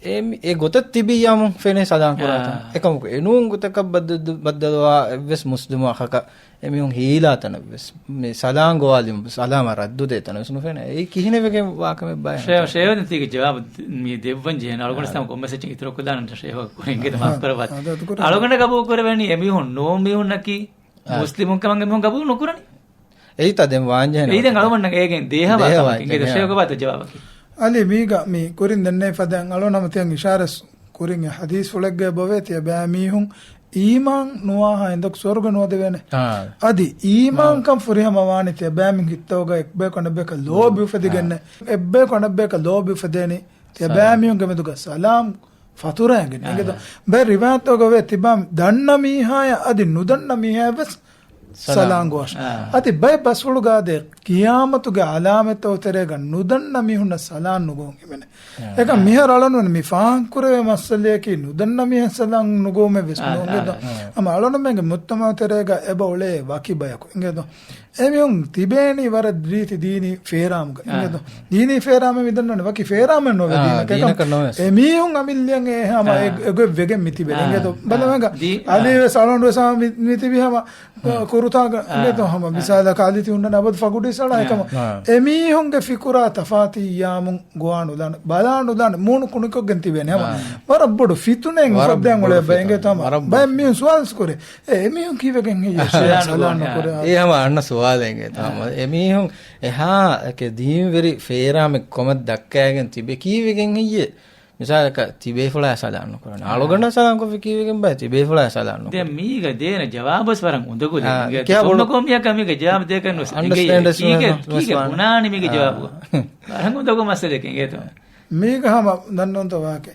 އެ މި-، އެ ގޮތަށް ތިބިއްޔާމު ފެނޭ ސަލާން ކުރާތަން. އާ. އެކަމަކު އެނޫން ގޮތަކަށް ބައްދަ-، ބައްދަލުވާ އެއްވެސް މުސްލިމު އަޚަކަށް އެމީހުން ހީލާ ތަނަށްވެސް، މި ސަލާން ގޮވާލި-، ސަލާމަށް ރައްދު ދޭ ތަނަށްވެސް ނުފެނޭ. އެއީ ކިހިނެއް ވެގެން ވާކަމެއް ބާ؟ ޝޭ-، ޝޭވަން ތީގެ ޖަވާބު މި ދެއްވަން ޖެހޭނެ. އަޅުގަނޑު އާ. ސަމަ ކޮންމެސެއް އިތުރު ކުލާނަން ޝޭހު ކުރިންގެ އާ. މާފް ކުރަވާތި. އާ، އަދަ އަދަ ކުރެވޭ. އަޅުގަނޑަށް ގަބޫލު ކުރެވެނީ އެމީހުން ނޫން މީހުންނަކީ އާ. މުސްލިމުން ކަމަށް އެމީހުން ގަބޫލު ނުކުރަނީ. އެއީތާ ދެން ވާންޖެހޭނެ އެއީ ދެން ގޮތަކީ. އަޅުގަނޑަށް އޭގެން ދޭހަވާ ދޭހަވާ ކަމަކީ. އިނގޭތޯ އާ. ޝޭހު ގަބޫލު ޖަވާބަކީ. އަލި މީގަ މި ކުރިން ދެންނެވި ފަދައިން އަޅުނަމަ ތިޔަން އިޝާރަސް ކުރިން އެ ޙަދީޘްފުޅެއްގައި ބޮވޭ ތިޔަބައިމީހުން އީމާން ނުވާހާ އެނދަކު ސުވަރުގެ ނުވަދެވޭނެ. އާ. އަދި އީމާންކަން މާ. ފުރިހަމަ ވާނީ ތިޔަބައިމީހުން ހިތަށް އޮގާ އެއްބަޔަކު އަނެއްބަޔަކަށް ލޯބި އުފެދިގެންނޭ. އާ. އެއްބަޔަކު އަނެއްބަޔަކަށް ލޯބި އުފެދޭނީ ސަލާމް. ތިޔަބައިމީހުންގެ މެދުގަ ސަލާމް ފަތުރައިގެން. އާ. އިނގޭތޯ ބައެއް ރިވާޔަތްތަކުގަ ވޭ ތިބާ ދަންނަ މީހާޔަށް އަދި ނުދަންނަ މީހާޔަށް ވެސް ސަލާމް. ސަލާމް ގޮވާށި. އާ. އަދި ބައެއް ބަސްފުޅުގަ ދޭ ޤިޔާމަތުގެ އަލާމަތްތައް ތެރޭގަ ނުދަންނަ މީހުންނަށް ސަލާމް ނުގޮވުން ހިމެނޭ. އާ. އެކަމް މިހާރު އަޅަނުން މި ފާހަގަ ކުރެވޭ މައްސަލަޔަކީ ނުދަންނަ މީހަށް ސަލާމް ނުގޮވުމެއް ވެސް އާ، ނޫން. އާ، އިނގޭތޯ؟ އާ. ހަމަ އަޅަނުމެންގެ މުޖްތަމަޢު ތެރޭގަ އެބަ އުޅޭ ވަކި ބަޔަކު. އިނގޭތޯ؟ އެމީހުން ތިބޭނީ ވަރަށް ރީތި ދީނީ ފޭރާމުގަ. އާ. އިނގޭތޯ؟ ދީނީ ފޭރާމެއް މިދަންނަވަނީ ވަކި ފޭރާމެއް ނޯވޭ އާ، ދީނަކަށް. އެކަމް ދީނަކަށް ނޯވޭ. އެމީހުން އަމިއްލައަށް އެ ހަމަ އާ. އެ-، އެގޮތް ވެގެން މިތިބޭ. އާ. އިނގޭތޯ؟ ބަލަމެންގ ދީ-، އަލީ އާ. ވެސް އަޅުން ވެސް ހަމަ މި-، މިތިބީ ހަމަ ކުރުތާގަ. އާ. އިނގޭތޯ؟ ހަމަ އާ. މިސާލަކަށް އަލި ތި ހުންނަން އަބަދު ފަގުޑި ސަޅާ އާ. އެކަމަ. އާ. އެމީހުންގެ ފިކުރާ ތަފާތި ޔާމުން ގޮވާނުލާނެ، ބަލާނުލާނެ، މޫނު ކުނިކޮށްގެން ތިބޭނެ ހަމަ. އާ. ވަރަށް ބޮޑު ފިތުނައެއް ވަރަށް އުފައްދައިން ބޮޑު އުޅޭ ބައެއް ފިތުނަ. އިނގޭތޯ ހަމަ. ވަރަށް ބޮޑު ބައެއް މީހުން ފިތުނަ. ސުވާލު ކުރޭ. އެ، އެމީހުން ކީއްވެގެން ހެއްޔޭ ސަލާން ނުކުރާ؟ ނުކުރާ؟ އެ ހަމަ އަންނަ ސުވާލެއް އިނގޭތޯ ހަމަ. އާ. އެމީހުން އެހާ އެކެ ދީންވެރި ފޭރާމެއް ކޮމެއް ދައްކައިގެން ތިބެ ކީއްވެގެން ހެއްޔޭ؟ މިސާލަކަށް ތިބޭފުޅާ ސަލާން ނުކުރަނީ. އާ. އަޅުގަނޑާ ސަލާން ކޮށްފި ކީއްވެގެން ބައެއް ތިބޭފުޅާ ސަލާން ނުކުރަނީ. ދެން މީގަ ދޭނެ ޖަވާބުވެސް ވަރަށް އުނދަގުލެއް. އާ، އިނގޭތޯ؟ ކިޔާ ބޮޑު ކޮންމެ ކޮންމެއަކަށް މީގެ ޖަވާބު ދޭކަށް ނުވެސް އިނގޭ. އަންޑަސްޓޭންޑް ކީކޭ ވެސް ބުނާނީ މީގެ އާ. ޖަވާބު؟ ވަރަށް އުނދަގޫ މައްސަލައެއް އިނގޭތޯ؟ މީގަ ހަމަ ދަންނަވަންތޯ ވާހަކަ.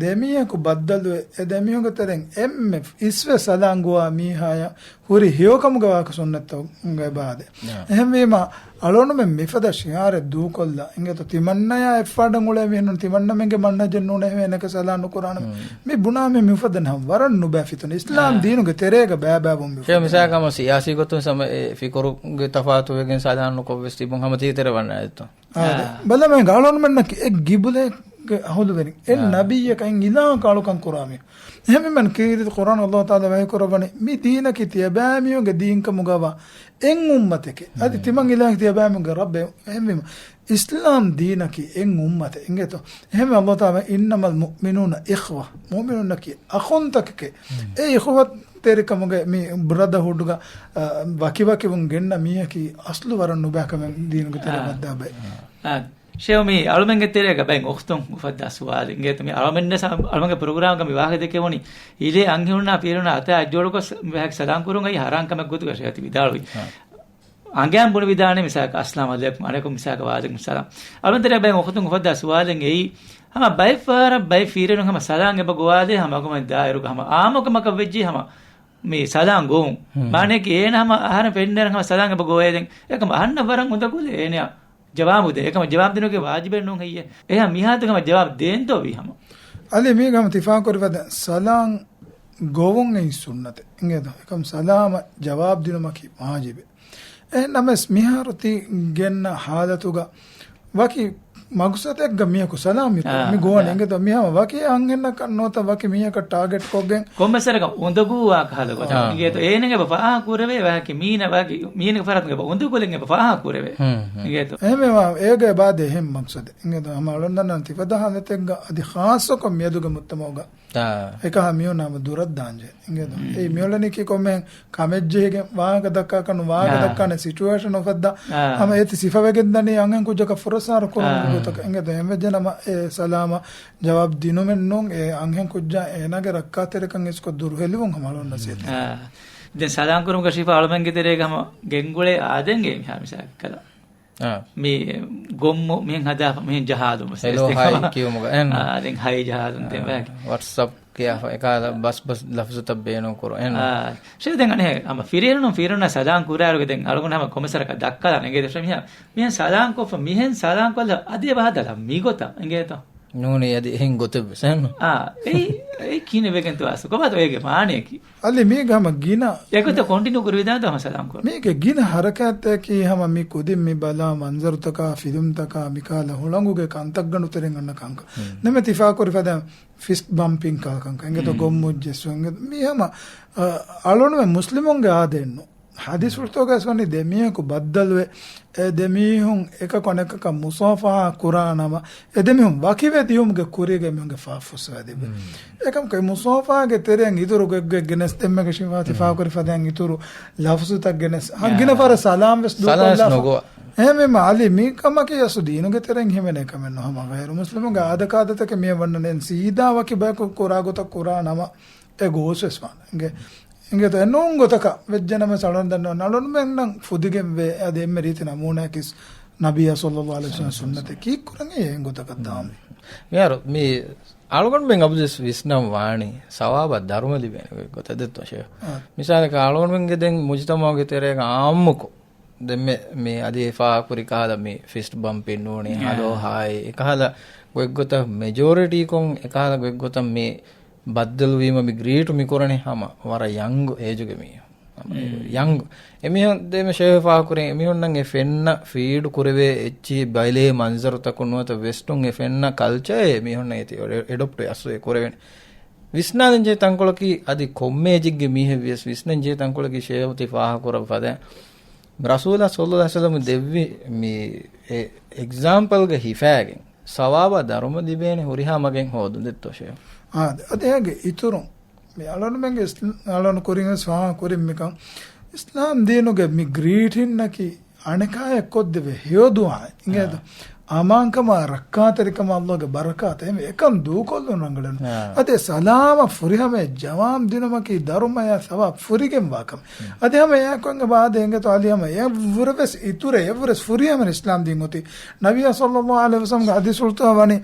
ދެމީހަކު ބައްދަލުވެ، އެ ދެމީހުންގެ ތެރެއިން އެންމެ އިސްވެ ސަލާން ގޮވާ މީހާޔަށް ހުރި ހެޔޮކަމުގެ ވާހަކަ ސުންނަތްތަކުގައި އެބަ އާދޭ. އާ. އެހެންވީމަ، އަޅުގަނޑުމެން މިފަދަ ޝިޢާރެއް ދޫކޮށްލާ، އިނގޭތޯ ތިމަންނަޔާ އެއްފާޑަށް އުޅޭ މީހުން ތިމަންނަމެންގެ މަންހަޖެއް ނޫނޭ އެހެން އޭނަކަށް ސަލާން ނުކުރާނަމޭ. ހުން. މި ބުނާ މި މިފަދަ ނަހަ ވަރަށް ނުބައި ފިތުނަ. އިސްލާމް އާ. ދީނުގެ ތެރޭގަ ބައިބައިބުން މި ޝޭ އުފެދޭ. މިސާލަކަށް ހަމަ ސިޔާސީ ގޮތުން ސަމަ އެ ފިކުރުގެ ތަފާތުވެގެން ސަލާން ނުކޮށްވެސް ތިބުން ހަމަ ތީ ތެރެ ވަންނާ އެއްތޯ؟ އާދެ. އާ. ބަލަމޭ ގާޅުންމެންނަކީ އެ ގިބުލޭގެ އަހުލުވެރިން. އެ އާ. ނަބިއްޔަކަށް އިން އިލާހަކަށް އަޅުކަން ކުރާ މީހުން. އެހެންވީމަ ކީރިތި ޤުރްއާން ﷲ ތަޢާލާ ވަޙީކުރައްވަނީ މި ދީނަކީ ތިޔަބައިމީހުންގެ ދީންކަމުގަވާ އެއް އުއްމަތެކޭ. އަދި މް. ތިމަން އިލާހަކީ ތިޔަބައިމީހުންގެ ރައްބޭ. އެހެންވީމަ އިސްލާމް ދީނަކީ އެއް އުއްމަތެއް. އިނގޭތޯ؟ އެހެންވެ ﷲ ތަޢާލާ އިންނަމަލް މުއުމިނޫނަ އިޚްވަ. މުއުމިނުންނަކީ އަޚުންތަކެކޭ. މް. އެ އިޚުވަތެރިކަމުގެ މި ބްރަދަރހުޑްގަ، އަ، ވަކިވަކިވުން ގެންނަ މީހަކީ އަސްލު ވަރަށް ނުބައިކަމެއް ދީނުގެ ތެރޭ އާ. ބައްދާބައި. އާ. ޝޭހު މި އަޅުމެންގެ ތެރޭގަ ބައެއް އުޚްތުން އުފައްދާ ސުވާލެއް. އިނގޭތޯ މި އަޅުމެންނަށް ސަ-، އަޅުމެންގެ ޕްރޮގްރާމްގަ މި ވާހަކަ ދެކެވުނީ އިލޭ އަންހެނުންނާ ފިރިހެނުންނާ އަތާ އަތްޖޯޑުކޮށް ސަ-، މި ވާހަކަ ސަލާން ކުރުން އައި ހަރާން ކަމެއް ގޮތުގަ ޝޭހު ތި ވިދާޅުވީ. އާ. އަނގައިން ބުނެވިދާނެ މިސާލަކަށް އައްސަލާމް ޢަލައިކުމް، ޢަލައިކުމް މިސާލަކަށް ވަޢަލައިކުމް ސަލާމް. އަޅުމެން ތެރޭ ބައެއް އުޚްތުން އުފައްދާ ސުވާލެއް އެއީ، ހަމަ ބައެއް ފަހަރަށް ބައެއް ފިރިހެނުން ހަމަ ސަލާން އެބަ ގޮވާލޭ ހަމަ އަގުމެން ދާއިރުގަ ހަމަ އާއްމުކަމަކަށް ވެއްޖެ ހަމަ މި ސަލާން ގޮވުން. ހުން. މާނައަކީ އޭނަ ހަމަ އަހަރެން ފެންނައިރު ހަމަ ސަލާން އެބަ ގޮވައިދެން. އެކަމަ އަހަންނަށް ވަރަށް އުނދަގުލޭ އޭނަޔާ ޖަވާބު ދޭ. އެކަމަ ޖަވާބު ދިނުމަކީ ވާޖިބެއް ނޫން ހެއްޔޭ؟ އެހާ މިހާތަކަމަ ޖަވާބު ދޭންތޯ ވީ ހަމަ. އަލި މީގަ ހަމަ ތިފާ ކުރި ފަދަ ސަލާން ގޮވުން އެއީ ސުންނަތެއް. އިނގޭތޯ؟ އެކަމަ ސަލާމަށް ޖަވާބު ދިނުމަކީ ވާޖިބެއް. އެހެން ނަމަވެސް މިހާރު ތި ގެންނަ ހާލަތުގަ ވަކި މަގުސަދެއްގަ މީހަކު ސަލާމް މި ކުރޭ. އާ، މި ގޮވަނީ. އާ. އިނގޭތޯ؟ މިހާ ވަކި އަންހެނަކަށް ނުވަތަ ވަކި މީހަކަށް ޓާގެޓް ކޮށްގެން. ކޮންމެސް ވަރަކަށް އުނދަގޫވާ ކަހަލަ ގޮތަށް. އާ. އިނގޭތޯ؟ އޭނަ އެބަ ފާހަގަ ކުރެވޭ ވަކި މީނަ ވަކި މީނަ ފަރާތުން އެބަ އުނދަގުލެއް އެބަ ފާހަގަ ކުރެވޭ. ހުން، ހުން. އިނގޭތޯ؟ އެހެންވީމަ އޭގަ އެބަ އާދޭ އެހެން މަގުސަދެއް. އިނގޭތޯ؟ ހަމަ އަޅުން ދަންނަން ތިފަދަ ހާލަތެއްގަ އަދި ޚާއްޞަކޮށް މިއަދުގެ މުޖްތަމަޢުގަ އާ. އެކަހަ މިއޮންނަ ހަމަ ދުރަށް ދާންޖެހޭ. އިނގޭތޯ؟ އެއީ މިއޮޅެނީކީ ކޮންމެހެން ކަމެއްޖެހިގެން ވާހަކަ ދައްކާކަން ވާހަކަ އާ. ދައްކާނެ ސިޗުއޭޝަން އުފައްދާ އާ. ހަމަ އޭތި ސިފަވެގެން ދަނީ އަންހެން ކުއްޖަކަށް ފުރައްސާރަ ކުރުމުގެ އާ. ގޮތަކަށް. އިނގޭތޯ؟ އެހެންވެއްޖެނަމަ އެ ސަލާމަށް ޖަވާބު ދިނުމެއް ނޫން. އެ އަންހެން ކުއްޖާ އޭނާގެ ރައްކާތެރިކަން އިސްކޮށް ދުރުހެލިވުން ހަމަ އަޅުގަނޑު ނަސޭހަތް. އާ. ދެން ސަލާން ކުރުމުގެ ސިފަ އަޅުމެންގެ ތެރޭގަ ހަމަ ގެންގުޅޭ އާދެންގެ މިހާ މިސާލަކަށް ކަލާ. އާ. މި ގޮއްމު މިހެން ހަދާފަ، މިހެން ޖަހާލުމަށް. ހެލޯ އެސް ހައި ކިޔުމުގަ އެން. އާ، ދެން ހައި ޖަހާލުން ދެން އާ، ވެ. ވަޓްސްއަޕް ކިޔާފަ، އެކާލަ ބަސް ބަސް ލަފްޒުތައް ބޭނުން ކުރު އެން. އާ، ޝޭ ދެން އަނެއް ހަމަ ފިރިހެނުން ފިރިހެނުންނަށް ސަލާން ކުރާއިރުގެ ދެން އަޅުގަނޑު ހަމަ ކޮމެސަރަކަށް ދައްކާލާނެ އެނގޭ ދެފްރެ މިހާ. މިހެން ސަލާން ކޮށްފަ، މިހެން ސަލާން ކޮށްލަ އަދި އެބަ ހަދާލާ މިގޮތަށް އެނގޭތޯ؟ ނޫނީ އަދި އެހެން ގޮތެއްވެސް އެހެން. އާ، އެއީ، އެއީ ކިހިނެއް ވެގެންތޯ އަސްލު ކޮބާތޯ އޭގެ މާނަޔަކީ؟ އަލި މީގަ ހަމަ ގިނަ. އެގޮތަށް ކޮންޓިނިއު ކުރެވިދާނެތޯ ހަމަ ސަލާން ކުރުން. މީގެ ގިނަ ހަރަކާތްތަކަކީ ހަމަ މި ކުދިން މި ބަލާ މަންޒަރުތަކާ، ފިލުމްތަކާ، މިކާލަ ހުޅަނގުގެ ކަންތައްގަނޑު ތެރެއިން އަންނަ ކަންކަން. ހުން. ނަމެ ތި ފާކުރި ފަދަ ފިސްޓް ބަމްޕިން ކާ ކަންކަން. އިނގޭތޯ ހުން. ގޮއްމުއްޖެއްސުން. މީ ހަމަ، އަ، އަޅުނުމެ މުސްލިމުންގެ އާދައެއްނު. ހަދީސްފުޅުތަކުގައި ވަނީ ދެ މީހަކު ބައްދަލުވެ، އެ ދެ މީހުން އެކަކު އަނެކަކަށް މުސާފަހާ ކުރާ ނަމަ، އެ ދެ މީހުން ވަކިވެ ދިޔުމުގެ ކުރީގަ މީހުންގެ ފާފަ ފުއްސަވާ ދެއްވި. މް. އެކަމަކު އެ މުސާފަހާގެ ތެރެއިން އިތުރު ގޮތްގޮތް ގެނެސް ދެންމެގެ ޝިފާ ތި މް. ފާކުރި ފަދައިން އިތުރު ލަފްޒުތައް ގެނެސް، އާ. ހަން ގިނަ ފަހަރަށް ސަލާމް ވެސް ސަލާމް ވެސް ދޫކޮށްލާފަ. ނުގޮވާ. އެހެންވީމަ އަލި މި ކަމަކީ އަސްލު ދީނުގެ ތެރެއިން ހިމެނޭ ކަމެއް ނޫން. ހަމަ ޣައިރު މުސްލިމުންގެ އާދަކާދަތަކެއް މިއަށް ވަންނަނީ ސީދާ ވަކި ބަޔަކު ކުރާ ގޮތަށް ކުރާ ނަމަ އެ ގޯސް ވެސް ވާނެ. އިނގޭ. އިނގޭތޯ އެ ނޫން ގޮތަކަށް ވެއްޖެނަމަ އަޅުން ދަންނަވަން އަޅުންމެންނަށް ފުދިގެން ވޭ އަދި އެންމެ ރީތި ނަމޫނާއަކީ ނަބިއްޔާ ޞައްލައްލާހު ޢަލައިހި ވަސައްލަމް ސުންނަތެއް ކީއްކުރަން އެހެން ގޮތަކަށް ދާން. މިހާރު މި އަޅުގަނޑުމެން އަބުދުވެސް ވިސްނަން ވާނީ ސަވާބާ ދަރުމަ ލިބޭނެ ގޮތަށް ދެއްތޯ ޝޭހް؟ އާ. މިސާލަކަށް އަޅުގަނޑުމެންގެ ދެން މުޖުތަމަޢުގެ ތެރޭގަ އާއްމުކޮށް ދެންމެ މި އަދި އެ ފާހަކުރި ކަހަލަ މި ފިސްޓް ބަމްޕިން ނޫނީ އާ. ހަލޯ ހާއި އެކަހަލަ ގޮތްގޮތަށް މެޖޯރިޓީކޮން އެކަހަލަ ގޮތްގޮތަށް މި ބައްދަލުވީމަ މި ގްރީޓު މި ކުރަނީ ހަމަ ވަރަށް ޔަންގް އޭޖުގެ މީހުން. ހަމަ މް. ޔަންގް. އެމީހުން ދެމެ ޝޭހް ފާހަކުރެން އެމީހުންނަށް އެ ފެންނަ ފީޑު ކުރެވޭ އެއްޗިހި ބައިލޭ މަންޒަރުތަކުން ނުވަތަ ވެސްޓުން އެ ފެންނަ ކަލްޗަރެއް އެމީހުންނަށް އޭތި އެޑޮޕްޓު އަސްލު އެ ކުރެވެން. ވިސްނާލަންޖެހޭ ތަންކޮޅަކީ އަދި ކޮންމެ އޭޖެއްގެ މީހެއް ވިޔަސް ވިސްނަންޖެހޭ ތަންކޮޅަކީ ޝޭހު ތި ފާހަކުރައްވާ ފަދަ ރަސޫލާ ޞައްލައްލާހު ޢަލައިހި ވަސައްލަމަ ދެއްވި މި އެ އެގްޒާމްޕަލްގަ ހިފާގެން ސަވާބާ ދަރުމަ ލިބޭނެ ހުރިހާ މަގެއް ހޯދުން ދެއްތޯ ޝޭހު؟ އާ، އަދި އޭގެ އިތުރުން މި އަޅުންމެންގެ އިސް-، އަޅުން ކުރިން ވެސް ފާހަގަ ކުރިން މިކަން އިސްލާމް ދީނުގެ މި ގްރީޓިންނަކީ އަނެކާއެއް ކޮށްދެވޭ ހެޔޮދުޢާއެއް އިނގޭތަ؟ އާ. އަމާންކަމާ ރައްކާތެރިކަމާ ﷲ ގެ ބަރަކާތެއް އެކަން ދޫކޮށްލުން ރަނގަޅަން. އާ. އަދި ސަލާމަށް ފުރިހަމަޔަށް ޖަވާބު ދިނުމަކީ ދަރުމަޔާ ސަވާބު ފުރިގެންވާ ކަމެއް. މް. އަދި ހަމަ އެއާއެކު އެނގޭ ބާދެ އިނގޭތޯ އަލި ހަމަ އެއަށްވުރެ ވެސް އިތުރެއް އެއަށްވުރެ ވެސް ފުރިހަމަ އިސްލާމް ދީން އޮތީ. ނަބިއްޔާ ޞައްލައްލާހު ޢަލައިހި ވަސައްލަމްގެ ޙަދީޘްފުޅުތައް ވަނީ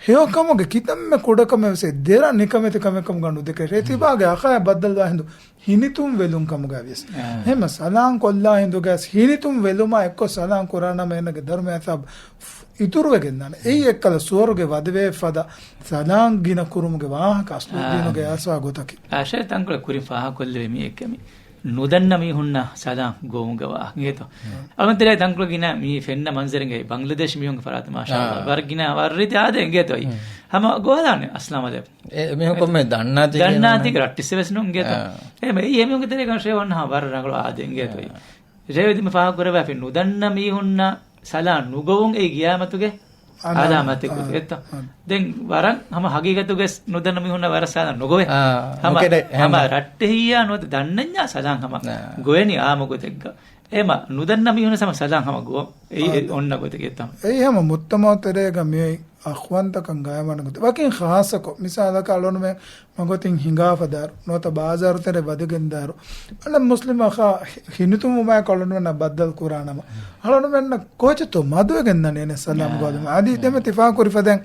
ހެޔޮކަމުގެ ކިތަންމެ ކުޑަކަމެއް ވެސް ދެރަ ނިކަމެތި ކަމެއް ކަމުގަ ނުދެކެ. ރޭ ތިބާގެ އަޚާޔާ ބައްދަލުވާ ހިނދު ހިނިތުން ވެލުން ކަމުގަ ވިޔަސް. އާ. ހަމަ ސަލާން ކޮށްލާ ހިނދުގަސް ހިނިތުން ވެލުމާ އެއްކޮށް ސަލާން ކުރާ ނަމަ އޭނަގެ ދަރުމަ ހިސާބު އިތުރުވެގެން ދާނެ. އެއީ އެއްކަލަ ސުވަރުގެ ވަދެވޭ ފަދަ ސަލާން ގިނަ ކުރުމުގެ ވާހަކަ އަސްލު އާ. ދީނުގެ އަސާ ގޮތަކީ. އާ، ޝޭހް ތަންކޮޅެއް ކުރިން ފާހަގަކޮށްލެވޭ މި އެއްކަމެއް. ނުދަންނަ މީހުންނަށް ސަލާން ގޮވުމުގެ ވާހަކަ އިނގޭތޯ. އަޅުގަނޑު ތެރޭ ތަންކޮޅެއް ގިނަ މި ފެންނަ މަންޒަރެއް އިނގޭ ބަންގްލަދޭޝް މީހުންގެ ފަރާތުން މާޝާﷲ. އާ. ވަރަށް ގިނަ ވަރަށް ރީތި އާދެ އިނގޭތޯ. އެއީ. ހަމަ ގޮވާލާނެ އަސްލާމް އަލައިކުމް. އެ މީހުން ކޮންމެ ދަންނާތީ ދަންނާތީ ރައްޓިއްސެއް ވެސް ނޫން އިނގޭތޯ. އާ. އެހެން އެއީ އެމީހުންގެ ތެރޭގަ ޝޭހް އޮންނަ ވަރަށް ރަނގަޅު އާދެ އިނގޭތޯ. އާ. ރޭވެދިމަ ފާހަގަކުރެވާފި ނުދަންނަ މީހުންނަށް ސަލާން ނުގޮވުން އެއީ ގިޔާމަތުގެ އާ، އާލާމަތެއް އާ، ގޮތުގައްތަ. އާ. ދެން ވަރަށް ހަމަ ހަގީގަތުގެ ނުދަންނަ މީހުންނަށް ވަރަށް ސަލާން ނުގޮވޭ. އާ، ހަމަ، ނުކެޑޭ، ހަމަ އެހެން. ރައްޓެހިއްޔާ ނުވަތަ ދަންނަންޏާ ސަލާން ހަމަ އާ. ގޮވެނީ އާމު ގޮތެއްގަ. އެމަ ނުދަންނަ މީހުން ހަމަ ސަލާން ހަމަ ގޮވަން. އެއީ އާ. އެ އޮންނަ ގޮތެއް އެތަމަ. އެއީ ހަމަ މުޖްތަމަޢު ތެރޭގަ މިއޮތް އަޚްވަންތަކަން ގާއިމްވާނެ ގޮތެއް. ވަކިން ޚާއްޞަކޮށް، މިސާލަކަށް އަޅުންމެން މަގޮތިން ހިނގާފަ ދާއިރު، ނުވަތަ ބާޒާރު ތެރޭ ވަދެގެން ދާއިރު، އަޅަން މުސްލިމް އަޚާ ހި-، ހިނިތުންވުމާއެކު އަޅުންމެންނަށް ބައްދަލު ކުރާނަމަ، އަޅުންމެންނަށް ކޯޗެއްތޯ މަދުވެގެން ދަނީ އެނެއް ސަލާމް އާ. ގޮވާލުމަށް. އަދި ދެމެ ތި ފާހަގަކުރި ފަދައިން،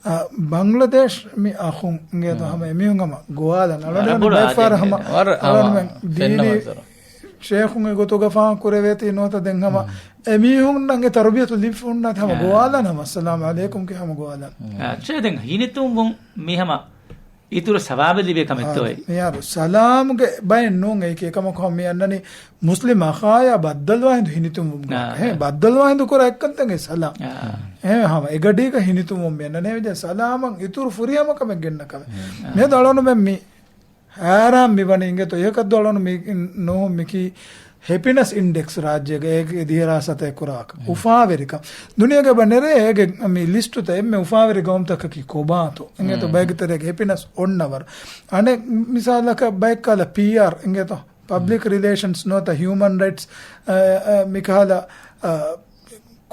އާ، ބަންގްލަދޭޝް މި އަޚުން އިނގޭތޯ ހަމަ އެމީހުން ހަމަ ގޮވާލަން. އަޅުން ވަރަށް ބޮޑު ބައެއް ފަހަރަށް އާދެ ހަމަ އިނގޭ. ވަރަށް ހަމަ އަޅުންމެން ދީނީ ފެންނަ މަންޒަރު. ޝޭޚުންގެ ގޮތުގަ ފާހަގަ ކުރެވޭތީ ނުވަތަ ދެން ހަމަ އެމީހުންނަށް އެ ތަރުބިޔަތު ލިބިފަ ހުންނާތި ހަމަ އާ. ގޮވާލަން ހަމަ އައްސަލާމް އަލައިކުމް ކިޔާ ހަމަ ގޮވާލަން. އާ، ޝޭޚް ދެން ހިނިތުންވުން މި ހަމަ އިތުރު ސަވާބެއް ލިބޭ ކަމެއްތޯއޭ؟ މިހާރު ސަލާމްގެ ބައެއް ނޫން އެއީކީ އެކަމަކު ހަމަ މި އަންނަނީ މުސްލިމް އަޚާޔާ ބައްދަލުވާ ހިނދު ހިނިތުންވުމުގެ. އާ. ހޭ، ބައްދަލުވާ ހިނދު ކުރާ އެއްކަންތައް އެ ސަލާމް. އާ. އެހެން ހަމަ އެގަޑީގަ ހިނިތުންވުން މި އަންނަނީ ވެއްޖެ ސަލާމަށް އިތުރު ފުރިހަމަ ކަމެއް ގެންނަ ކަމެއް. އާ. މިއަދު އަޅުނުމެން މި ހައިރާން މިވަނީ އިނގޭތޯ އެކަށްދޯ އަޅުނު މި ނޫހުން މިކީ ހެޕިނަސް އިންޑެކްސް ރާއްޖޭގަ އޭގެ ދިހަ ރާސް އަތޭ ކުރާކަށް. އުފާވެރިކަން. ދުނިޔޭގަ އެބަ ނެރޭ އޭގެ މި ލިސްޓުތައް އެންމެ އުފާވެރި ގައުމުތަކަކީ ކޮބާތޯ. އިނގޭތޯ ބައެއްގެ ތެރޭގަ ހެޕިނަސް އޮންނަ ވަރަށް. އަނެއް މިސާލަކަށް ބައެއް ކަހަލަ ޕީއާރް އިނގޭތޯ. ޕަބްލިކް ރިލޭޝަންސް ނުވަތަ ހިއުމަން ރައިޓްސް، އަ، އަ، މިކަހަލަ، އަ،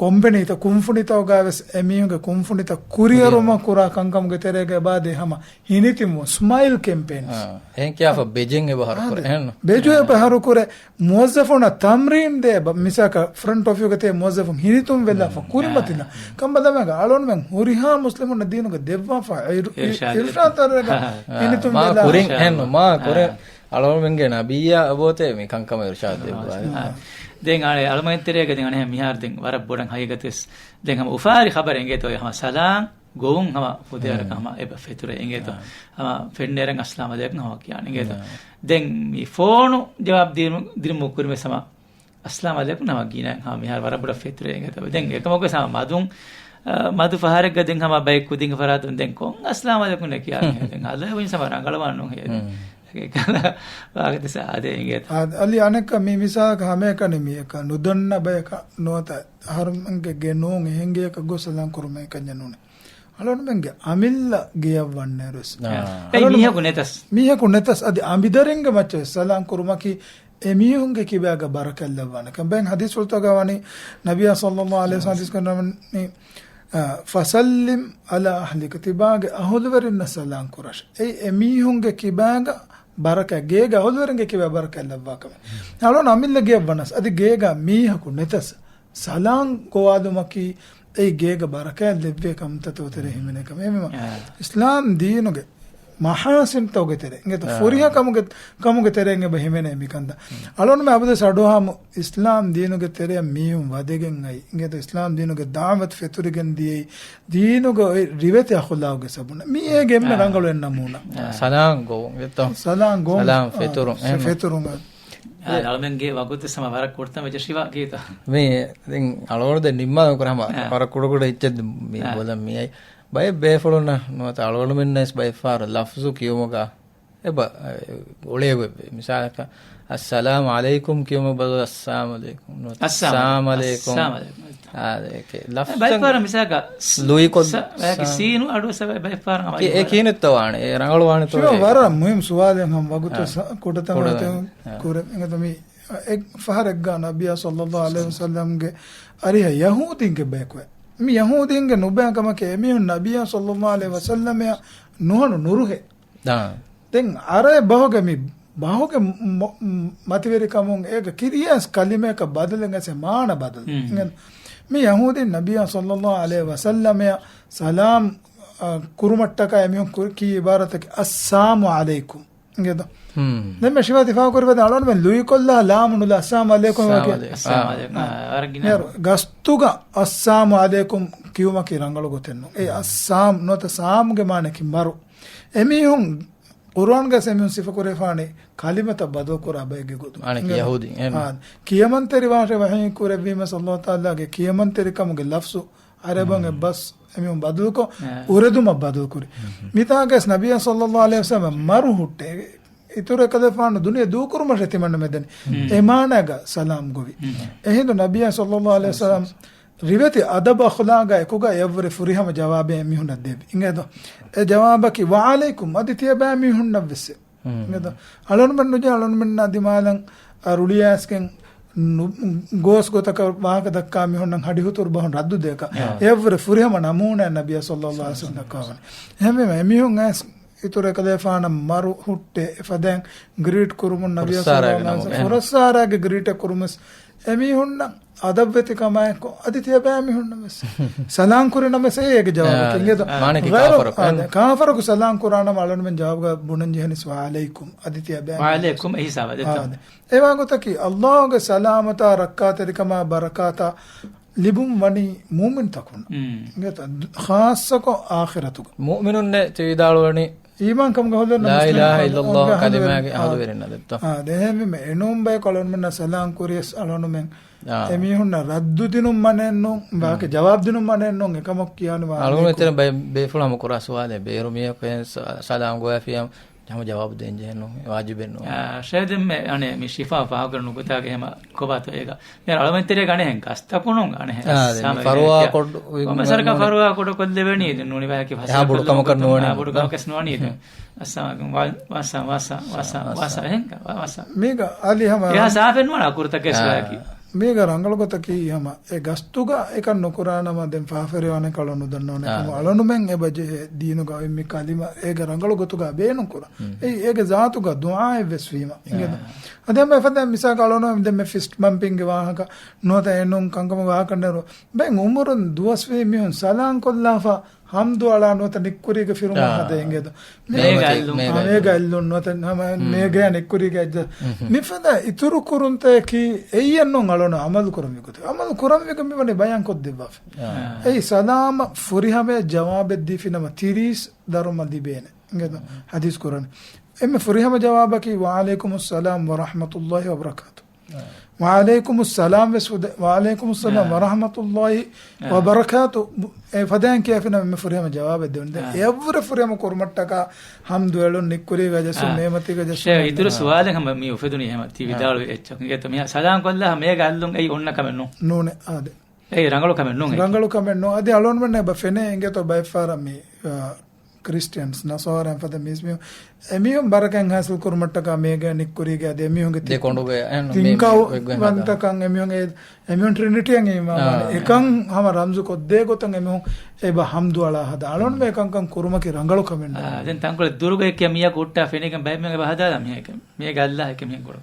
ކޮމްޕެނީތައް ކުންފުނިތަކުގައި ވެސް އެމީހުންގެ ކުންފުނިތައް ކުރިއަރުމަށް ކުރާ ކަންކަމުގެ ތެރޭގަ އެބާދޭ ހަމަ ހިނިތިންވުން ސްމައިލް ކެމްޕޭންސް. އާ، އެހެން ކިޔާފަ ބެޖިން އެބަ ހަރުކުރޭ. އާދެ. އެހެންނު؟ ބެޖު އެބަ ހަރުކުރޭ. މުވައްޒަފުންނަށް ތަމްރީން ދޭ ބަ-، މިސާކަށް ފްރަންޓް އޮފީހުގެ ތިބޭ މުވައްޒަފުން ހިނިތުން ވެލާފަ ކުރިމަތިލާ. ކަނބަލަމެގަ އަޅުންމެން ހުރިހާ މުސްލިމުންނަށް ދީނުގެ ދެއްވާފަ އިރު-، އި-، އިރުޝާދެއް. އިރުޝާދު ތަރޭގަ ހިނިތުން ވެލާ. ކުރިން އެހެންނު، މާ ކުރިން. އަޅުންމެންގެ ނަބިއްޔާ އަބޯތެ މި ކަންކަމަށް އިރުޝާދު ދެއްވާ. ދެން އަޅެ އަޅުމެން ތެރޭގަ ދެން އަނެހެން މިހާރު ދެން ވަރަށް ބޮޑަށް ހަގީގަތެސް ދެން ހަމަ އުފާވެރި ޚަބަރެއް އިނގޭތޯ ހަމަ ސަލާން ގޮވުން ހަމަ ފުދޭވަރަކަށް ހަމަ އެބަ ފެތުރޭ އިނގޭތޯ. ހަމަ ފެންނޭރަން އައްސަލާމް އަލައިކުމް ހަމަ ކިޔާނެ އިނގޭތޯ. ދެން މި ފޯނު ޖަވާބު ދިނު-، ދިނުމުގެ ކުރިން ވެސް ހަމަ އައްސަލާމް އަލައިކުމް ހަމަ ގިނަ ހަމަ މިހާރު ވަރަށް ބޮޑަށް ފެތުރޭ އިނގޭތޯ. ދެން އެކަމަކު ވެސް ހަމަ މަދުން، އަ، މަދު ފަހަރެއްގަ ދެން ހަމަ ބައެއް ކުދިންގެ ފަރާތުން ދެން ކޮން އައްސަލާމް އަލައިކުމް ކިޔާނެ. ދެން އަލައި ވެސް ހަމަ ރަނގަޅުވާން ނޫން ހޭ. އެކަލަ ވާގިތި ސާދޭ އިނގޭތޯ. އާ، އަލި އަނެއްކަ މި މިސާލަކަށް ހަމައެކަނި މި އެކަ ނުދަންނަ ބަޔަކަށް ނުވަތަ އަހަރުމެންގެ ގެ ނޫން އެހެންގެއަކަށް ގޮސް ސަލާން ކުރުމޭ ކަންޏެއް ނޫނޭ. އަޅުންމެންގެ އަމިއްލަ ގެޔަށް ވަންނައިރުވެސް. އާ. އެއީ އަޅުން މީހަކު ނެތަސް. މީހަކު ނެތަސް އަދި އަނބިދަރިންގެ މައްޗަށް ސަލާން ކުރުމަކީ އެ މީހުންގެ ކިބާގަ ބަރަކަތް ލައްވާނެ ކަން. ބައެއް ހަދީސްފުޅުތަކުގަ ވަނީ ނަބިއްޔާ ޞައްލައްލާހު ޢަލައިހި ވަސައްލަމަ ހަދީސް ކުރައްވަނީ، އަ، "ފަސައްލިމް ޢަލާ އަހްލިކަ" ތިބާގެ އަހުލުވެރިންނަށް ސަލާން ކުރަށް. އެއީ އެ މީހުންގެ ކިބާގަ ބަރަކަތް، ގޭގެ އަހުލުވެރިންގެ ކިބާ ބަރަކަތް ލައްވާ ކަމެއް. އަޅުން އަމިއްލަ ގެޔަށް ވަނަސް އަދި ގޭގަ މީހަކު ނެތަސް ސަލާން ގޮވާލުމަކީ އެއީ ގޭގަ ބަރަކަތް ލެއްވޭ ކަންތައްތަކުގެ ތެރޭ ހިމެނޭ ކަމެއް. އެހެންވީމަ، އާ. އިސްލާމް ދީނުގެ މަހާސިންތަކުގެ ތެރޭ، އިނގޭތޯ، އާ. ފުރިހަ ކަމުގެ، ކަމުގެ ތެރެއިން އެބަ ހިމެނޭ މިކަންތައް. އަޅުންމެ އަބަދުވެސް އަޑުއަހަމު އިސްލާމް ދީނުގެ ތެރެއަށް މީހުން ވަދެގެން އައި، އިނގޭތޯ، އިސްލާމް ދީނުގެ ދަޢުވަތު ފެތުރިގެން ދިޔައީ، ދީނުގެ އޮތް ރިވެތި އަޚުލާގުގެ ސަބަބުން. މި އޭގެ އެންމެ އާ. ރަނގަޅު އެއް ނަމޫނާ. އާ. ސަލާން ގޮވުން، އިނގޭތޯ؟ ސަލާން ގޮވުން. ސަލާން އާ، ފެތުރުން. އެހެން. ފެތުރުން. އާ، އަޅުމެންގެ ވަގުތު ސަމަ ވަރަށް ކުޑަތަން ވެއްޖެ ޝިވާ ގީތަ. މި ދެން އަޅުގަނޑު ދެން ނިންމާލަން ކުރާ ހަމަ އާ. ވަރަށް ކުޑަކުޑަ އެއްޗެއް މި އާ. ބޮލަން މިއައި. ބައެއް ބޭފުޅުންނަށް ނުވަތަ އަޅުގަނޑުމެންނަށް ވެސް ބައެއް ފަހަރު ލަފްޒު ކިޔުމުގަ އެބަ، އެ، އުޅޭގޮތް ވޭ. މިސާލަކަށް، "އައްސަލާމު ޢަލައިކުމް" ކިޔުމުގެ ބަދަލު "އައްސާމު ޢަލައިކުމް" ނުވަތަ "އައްސާމު އައްސާމު ޢަލައިކުމް". އައްސާމު ޢަލައިކުމް. އާ، އޭކެ. ލަފްޒަށް ބައެއް ފަހަރަށް މިސާލަކަށް ލުއިކޮށް ސަ-، އޭކެ ސާ-، ސީނު އަޑު ސަ-، ބައެއް ފަހަރަށް އެ، އެ ކިހިނެއްތޯ ވާނެ؟ އެ ރަނގަޅު ވާނެތޯ ޝިވާ އޭ؟ ވަރަށް މުހިންމު ސުވާލެއް ހަމަ ވަގުތު އާ. ސަ-، ކުޑަތަން އާ. ވަގުތެއް އާ. ކުރެ. އެނގޭތޯ މި އެއް ފަހަރެއްގަ ނަބިއްޔާ ޞައްލައްލާހު ޢަލައިހި ވަސައްލަމްގެ އަރިހަށް ޔަހޫދީންގެ ބަޔަކު އެ. މި ޔަހޫދީންގެ ނުބައި ކަމަކީ އެމީހުން ނަބިއްޔާ ޞައްލައްލާހު ޢަލައިހި ވަސައްލަމަޔަށް ނުހަނު ނުރުހޭ. އާ. ދެން އަރައެއް ބަހުގެ މި ބަހުގެ މަ-، މަތިވެރިކަމުން އޭގަ ކިރިޔާސް ކަލިމަޔަކަށް ބަދަލެއް އައިސް މާނަ ބަދަލު. މް. އިނގޭތޯ؟ މި ޔަހޫދީން ނަބިއްޔާ ޞައްލައްލާހު ޢަލައިހި ވަސައްލަމަޔަށް ސަލާމް، އަ، ކުރުމަށްޓަކާ އެމީހުން ކުރި-، ކީ ޢިބާރަތަކީ "އައްސާމު ޢަލައިކުމް" އިނގޭތޯ؟ މް. ދެން މެ ޝިވާ ތި ފާހަގަކުރި ވަދެ އަޅުގަނޑުމެން ލުއިކޮށްލާ ލާމު ނުލާ "އައްސާމު ޢަލައިކުމް" އައްސާމު ވަކި. ޢަލައިކުމް. އާ، ވަރަށް ގިނަ. މިހާރު ގަސްތުގަ "އައްސާމު ޢަލައިކުމް" ކިޔުމަކީ ރަނގަޅު ގޮތެއް ނޫން. އެ އައްސާމް ނުވަތަ ސާމްގެ މާނައަކީ މަރު. އެމީހުން ޤުރުއާންގައި އެމީހުން ސިފަކުރެވިފާނީ ކަލިމަތައް ބަދަލުކުރާ ބައެއްގެ ގޮތުން. މާނައަކީ އިނގޭތޯ؟ ޔަހޫދީން، އެހެން. އާ، ކިޔަމަންތެރިވާށޭ ވަޙީ ކުރެއްވީމަ އައްލާހު ތަޢާލާގެ ކިޔަމަންތެރިކަމުގެ ލަފްޒު ޢަރަބުން އެއްބަސް އެމީހުން ބަދަލުކޮށް، އާ. އުރެދުމަށް ބަދަލުކުރި. މިތާގަސް ނަބިއްޔާ ޞައްލައްލާހު ޢަލައިހި ވަސައްލަމަ މަރު ހުއްޓޭ، އިތުރު އެކަލޭފާނު ދުނިޔެ ދޫކުރުމަށް ތިމަންނަމެދެން އެ މާނައިގަ ސަލާމް ގޮވި. އެހިނދު ނަބިއްޔާ ޞައްލައްލާހު ޢަލައިހި ވަސައްލަމް ރިވެތި އަދަބު އަޚުލާގާ އެކުގަ އެއަށްވުރެ ފުރިހަމަ ޖަވާބެއް އެމީހުންނަށް ދެވި. އިނގޭތޯ؟ އެ ޖަވާބަކީ "ވަޢަލައިކުމް" އަދި ތިޔަބައިމީހުންނަށް ވެސް. އިނގޭތޯ؟ އަޅުންމެން ނުޖެހޭ އަޅުންމެންނާ ދިމާލަށް، އަ، ރުޅިއައިސްގެން ނު-، ގޯސް ގޮތަކަށް ވާހަކަ ދައްކާ މީހުންނަށް ހަޑިހުތުރު ބަހުން ރައްދު ދޭކަށް. އެއަށްވުރެ ފުރިހަމަ ނަމޫނާ ނަބިއްޔާ ޞައްލައްލާހު ޢަލައިހި ވަސައްލަމް ދައްކަވަނީ. އެހެންވީމަ އެމީހުން އައިސް އިތުރު އެކަލޭފާނަށް މަރު ހުއްޓޭ އެފަދައިން ގްރީޓް ކުރުމުން ނަބިއްޔާ ފުރައްސާރާގެ ޞައްލައްލާހު ޢަލައިހި ނަމުގެ. ފުރައްސާރާގެ ގްރީޓެއް ކުރުމަސް އެމީހުންނަށް އަދަބުވެތިކަމާއެކު އަދި ތިޔަބައިމީހުންނަށް ވެސް ސަލާން ކުރި ނަމަސް އޭގެ ޖަވާބަކީ. އާ، އިނގޭތޯ؟ މާނައަކީ ކާފަރަކު. އާ، ކާފަރަކު ސަލާން ކުރާނަމަ އަޅުންމެން ޖަވާބުގަ ބުނަން ޖެހެނީސް "ވަޢަލައިކުމް" އަދި ތިޔަބައިމީހުން. ވަޢަލައިކުމް އެ ހިސާބަށް ދެއްތޯ. އާ، އެވާގޮތަކީ އައްލާހުގެ ސަލާމަތާ ރައްކާތެރިކަމާ ބަރަކާތާ ލިބުން ވަނީ މުއުމިންތަކުން. އިނގޭތޯ؟ ޚާއްޞަކޮށް އާޚިރަތުގަ. މުއުމިނުންނެއް ތި ވިދާޅުވަނީ އީމާން ކަމުގެ އަހުލުވެރިން، ލާ މުސްލިމް އިލާހަ އިއްލައްލާހު އަހުލުވެރިން. ކަލިމާގެ އާ. އަހުލުވެރިން ދެއްތޯ. އާ، ދެން އެހެންވީމަ އެނޫން ބަޔަކު އަޅުންމެންނަށް ސަލާން ކުރިޔަސް އަޅުންމެން އާ. އެމީހުންނަށް ރައްދު ދިނުން މަނެއް ނޫން، ވާހަކަ އާ. ޖަވާބު ދިނުން މަނެއް ނޫން، އެކަމަކު ކިޔާނެ ވާ އަޅުގަނޑު މީހަކު. އެތެރެ ބައެއް ބޭފުޅުން ހަމަ ކުރާ ސުވާލެއް، ބޭރު މީހަކު އެހެން ސަ-، ސަލާމް ގޮވާފިޔަ ހަމަ ޖަވާބު ދޭން ޖެހެން ނޫން، ވާޖިބެއް ނޫން. އާ، ޝޭދެންމެ އަނެ މި ޝިފާ ފާހަގަކުރެ ނުކުތާގެ ހަމަ ކޮބާތޯ އޭގަ. މި އަޅުމެންތެރޭގަ އަނެހެން ގަސްތަކުނު އަނެހެން އާ، އަސް ދެން ހަމަ ފަރުވާ އެ ކޮށް ކޮމެސަރަކަށް ފަރުވާ ކޮޑު ކޮށްލެވެނީ ދެން ނޫނިވާކި އެހާ ބޮޑު ކަމަކަށް ނޫނޭ. އެހާ ބޮޑު ކަމަކަށް ނުވަނީ ދެން. އައްސަލާމު ވާ-، ވާސާ، ވާސާ، ވާސާ، ވާސާ، އެހެން ވާ-، ވާސާ. މީގަ އަލި ހަމަ އެހާ ސާފެއް ނުވާނެ އަކުރުތަކެއް އާ. ސާކި. މީގަ ރަނގަޅު ގޮތަކީ ހަމަ އެ ގަސްތުގަ އެކަން ނުކުރާނަމަ ދެން ފާފަރިވާނެ ކަޅު ނުދަންނޯނެ. އާ. ކަމު އަޅަނުމެން އެބަ ޖެހޭ ދީނުގަ އޮތް މި ކަލިމަ އޭގަ ރަނގަޅު ގޮތުގަ ބޭނުން ކުރާ. އެއީ އޭގެ ޒާތުގަ ދުޢާއެއް ވެސް ވީމަ. އާ. އިނގޭތަ؟ އަދި ހަމަ އެފަދަ މިސާލަކަށް އަޅަނު ދެން މި ފިސްޓް ބަމްޕިންގެ ވާހަކަ ނުވަތަ އެނޫން ކަންކަމުގެ ވާހަކަ ނެރު. ބެން އުމުރުން ދުވަސްވީ މީހުން ސަލާން ކޮށްލާފަ ހަމްދު އަޅާ ނުވަތަ ނިއްކުރީގެ ފިރުމާ އާ. ހަދަ އިނގޭތަ؟ މޭގަ އެއްލުން. އާ، މޭގަ އެއްލުން ނުވަތަ ހަމަ މޭގަޔާ ނިއްކުރީގެ އެއްލުން. މިފަދަ އިތުރު ކުރުންތަކަކީ އެއްޔެއްނޫން އަޅުނަ އަމަލު ކުރަންވީ ގޮތެއް. އަމަލު ކުރަންވީގެ މިވަނީ ބަޔާން ކޮށްދެއްވާފަ. އާ. އެއީ ސަލާމަށް ފުރިހަމަޔަށް ޖަވާބެއް ދީފިނަމަ ތިރީސް ދަރުމަ ލިބޭނެ. އިނގޭތަ؟ ޙަދީޘް ކުރަނީ. އެންމެ ފުރިހަމަ ޖަވާބަކީ، "ވަޢަލައިކުމުއްސަލާމް ވަރަޙްމަތުﷲި ވަބަރަކާތު." އާ. ވަޢަލައިކުމުއްސަލާމް ވެސް ހުދެ، ވަޢަލައިކުމުއްސަލާމް އާ. ވަރަޙްމަތުﷲި އާ. ވަބަރަކާތު. އެ ފަދައިން ކިޔާފިނަމަ އެންމެ ފުރިހަމަ ޖަވާބެއް ދެވުން. ދެން އާ. އެއަށްވުރެ ފުރިހަމަ ކުރުމަށްޓަކާ ހަމްދު އެޅުން، ނިއްކުރީގަ ޖެއްސުން، އާ. ނިޢުމަތީގަ ޖެއްސުން. ޝޭ، އިތުރު ސުވާލެއް ހަމަ މި އުފެދުނީ ހަމަ ތި އާ. ވިދާޅުވި އެއްޗަކު. އިނގޭތަ މިހާ ސަލާން ކޮށްލާ މޭގަ އައްލުން އެއީ އޮންނަ ކަމެއް ނޫން. ނޫނޭ، އާދެ. އެއީ ރަނގަޅު ކަމެއް ނޫން އެއީ. ރަނގަޅު ކަމެއް ނޫން. އަދި އަޅުންމެންނަށް އެބަ ފެނޭ އިނގޭތޯ ބައެއްފަހަރަށް މި، އާ، ކްރިސްޓިއަންސް، ނަޞާރާ ފަދަ މީސް މީހުން، އެމީހުން ބަރަކަތް ހާސިލް ކުރުމަށްޓަކާ މޭގަ ނިއްކުރީގެ އަދި އެމީހުންގެ ދެ ތި-، ކޮނޑުގެ އެހެން މީ-، މީ-، ތިންކައު ވެގެން ހަދާ. ވަންތަކަން އެމީހުން އެ-، އެމީހުން ޓްރިނިޓީއަށް އީމާންވާނެ. އާ. އެކަން ހަމަ ރަމްޒު ކޮށްދޭ ގޮތަށް އެމީހުން އެބަ ހަމްދު އަޅާ ހަދާ. އަޅުން މޭ ކަންކަން ކުރުމަކީ ރަނގަޅު ކަމެއް ނޫން. އާ، ދެން ތަންކޮޅެއް ދުރުގަ އެކިޔަ މީހަކު ހުއްޓާ ފެނިގެން ބައެއް މީހުން އެބަ ހަދާލާ މީހެކެ. މޭގަ އައްލާ އެކެ މީހެއް ކުރު.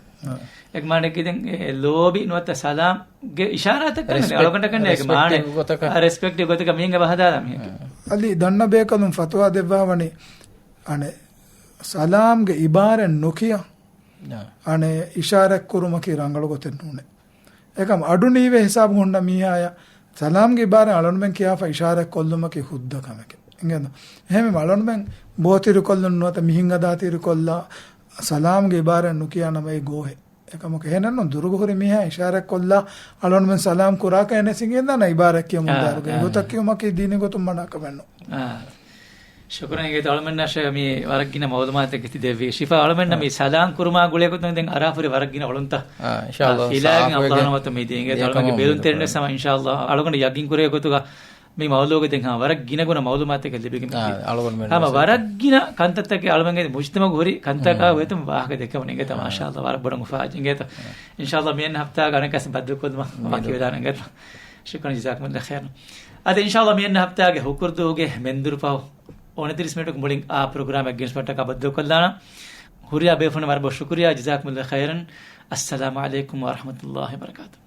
އެކަމާ ދެއްކި ދެން އެ ލޯބި ނުވަތަ ސަލާމްގެ އިޝާރާތަކަށް ރެސްޕެކްޓިން، އަޅުގަނޑަކަށް އޭގެ މާނަ ރެސްޕެކްޓިން ގޮތަކަށް. އާ، ރެސްޕެކްޓިން ގޮތަކަށް މީހެއް އެބަ ހަދާލާ މީހެއް. އަލި ދަންނަ ބޭކަލުން ފަތުވާ ދެއްވާ ވަނީ، އަނެއް، ސަލާމްގެ އިބާރެއް ނުކިޔާ، އާ. އަނެއް، އިޝާރާތް ކުރުމަކީ ރަނގަޅު ގޮތެއް ނޫނޭ. އެކަމް އަޑު ނީވޭ ހިސާބު ހުންނަ މީހާޔަށް ސަލާމްގެ އިބާރެއް އަޅުންމެން ކިޔާފަ އިޝާރާތް ކޮށްލުމަކީ ހުއްދަ ކަމެކޭ. އިނގޭތަ؟ އެހެންވީމަ އަޅުންމެން ބޯތިރިކޮށްލުން ނުވަތަ މިހިން އަދާތިރިކޮށްލާ ސަލާމްގެ އިބާރެއް ނުކިޔާ ނަމަ އެ ގޯހެއް. އެކަމަކު އެހެނެއްނު ދުރުގަ ހުރި މީހާ އިޝާރާތް ކޮށްލާ އަޅުންމެން ސަލާމް ކުރާކަށް އެނެސް އިނގޭންދާނަ އިބާރާތް ކިޔަމުން އާ، ދާރުގަ. އާ. އެގޮތަށް ކިޔުމަކީ ދީނީ ގޮތުން މަނާ ކަމެއްނު. އާ. ޝުކުރަން އިނގޭތޯ އަޅުމެންނަށް މި ވަރަށް ގިނަ މައުލޫމާތެއް ތި ދެއްވީ. ޝިފާ އަޅުމެންނަށް އާ. މި ސަލާމް ކުރުމާ ގުޅޭ ގޮތުން ދެން އަރާފުރި ވަރަށް ގިނަ އޮޅުންތައް. އާ، އިންޝާﷲ ފިލާގެން ސާފުވެގެން އަޅުގަނޑު މި ދީން އިނގޭތޯ އަޅުމެންގެ ބޭރުންތެރިން ވެސް ހަމަ އިންޝާﷲ އަޅުގަނޑު ޔަގީން ކުރޭ ގޮތުގަ މި މައުލޫގަ ދެން ހަމަ ވަރަށް ގިނަ ގުނަ މައުލޫމާތެއް ލިބިގެން އާ، އަޅުގަނޑުމެން ހަމަ ވެސް ވަރަށް ގިނަ ކަންތައްތަކެއް އަޅުމެންގެ މުޖްތަމަޢުގަ ހުރި ކަންތަކާ ހުން. ވެތުން ވާހަކަ ދެއްކެވުނު އިނގޭތޯ މާޝާﷲ ވަރަށް ބޮޑަށް އުފާވެއްޖެ އިނގޭތޯ. އާ. އިންޝާﷲ މިއަންނަ ހަފްތާގަ އަނެއްކާސް ބައްދަލުކޮށްލުމަށް ވަކިވެދާނެ އިނގޭތޯ. ޝުކުރަން ޖަޒާކުމުﷲ ޚައިރަން. އަދި އިންޝާﷲ މިއަންނަ ހަފްތާގެ ހުކުރުދުވަހުގެ މެންދުރު ފަހު އޮނަތިރީސް މިނިޓުގެ މުޅިން އާ ޕްރޮގްރާމެއް ގެނެސްދިނުމަށްޓަކާ ބައްދަލުކޮށްލާނަން. ހުރިހާ ބޭފުޅުންނަށް ވަރަށް ބޮޑަށް ޝުކުރިއްޔާ ޖަޒާކުމުﷲ ޚައިރަން. އައްސަލާމު ޢަލައިކުމް ވަރަޙްމަތުﷲި ވަބަރަކާތުހު.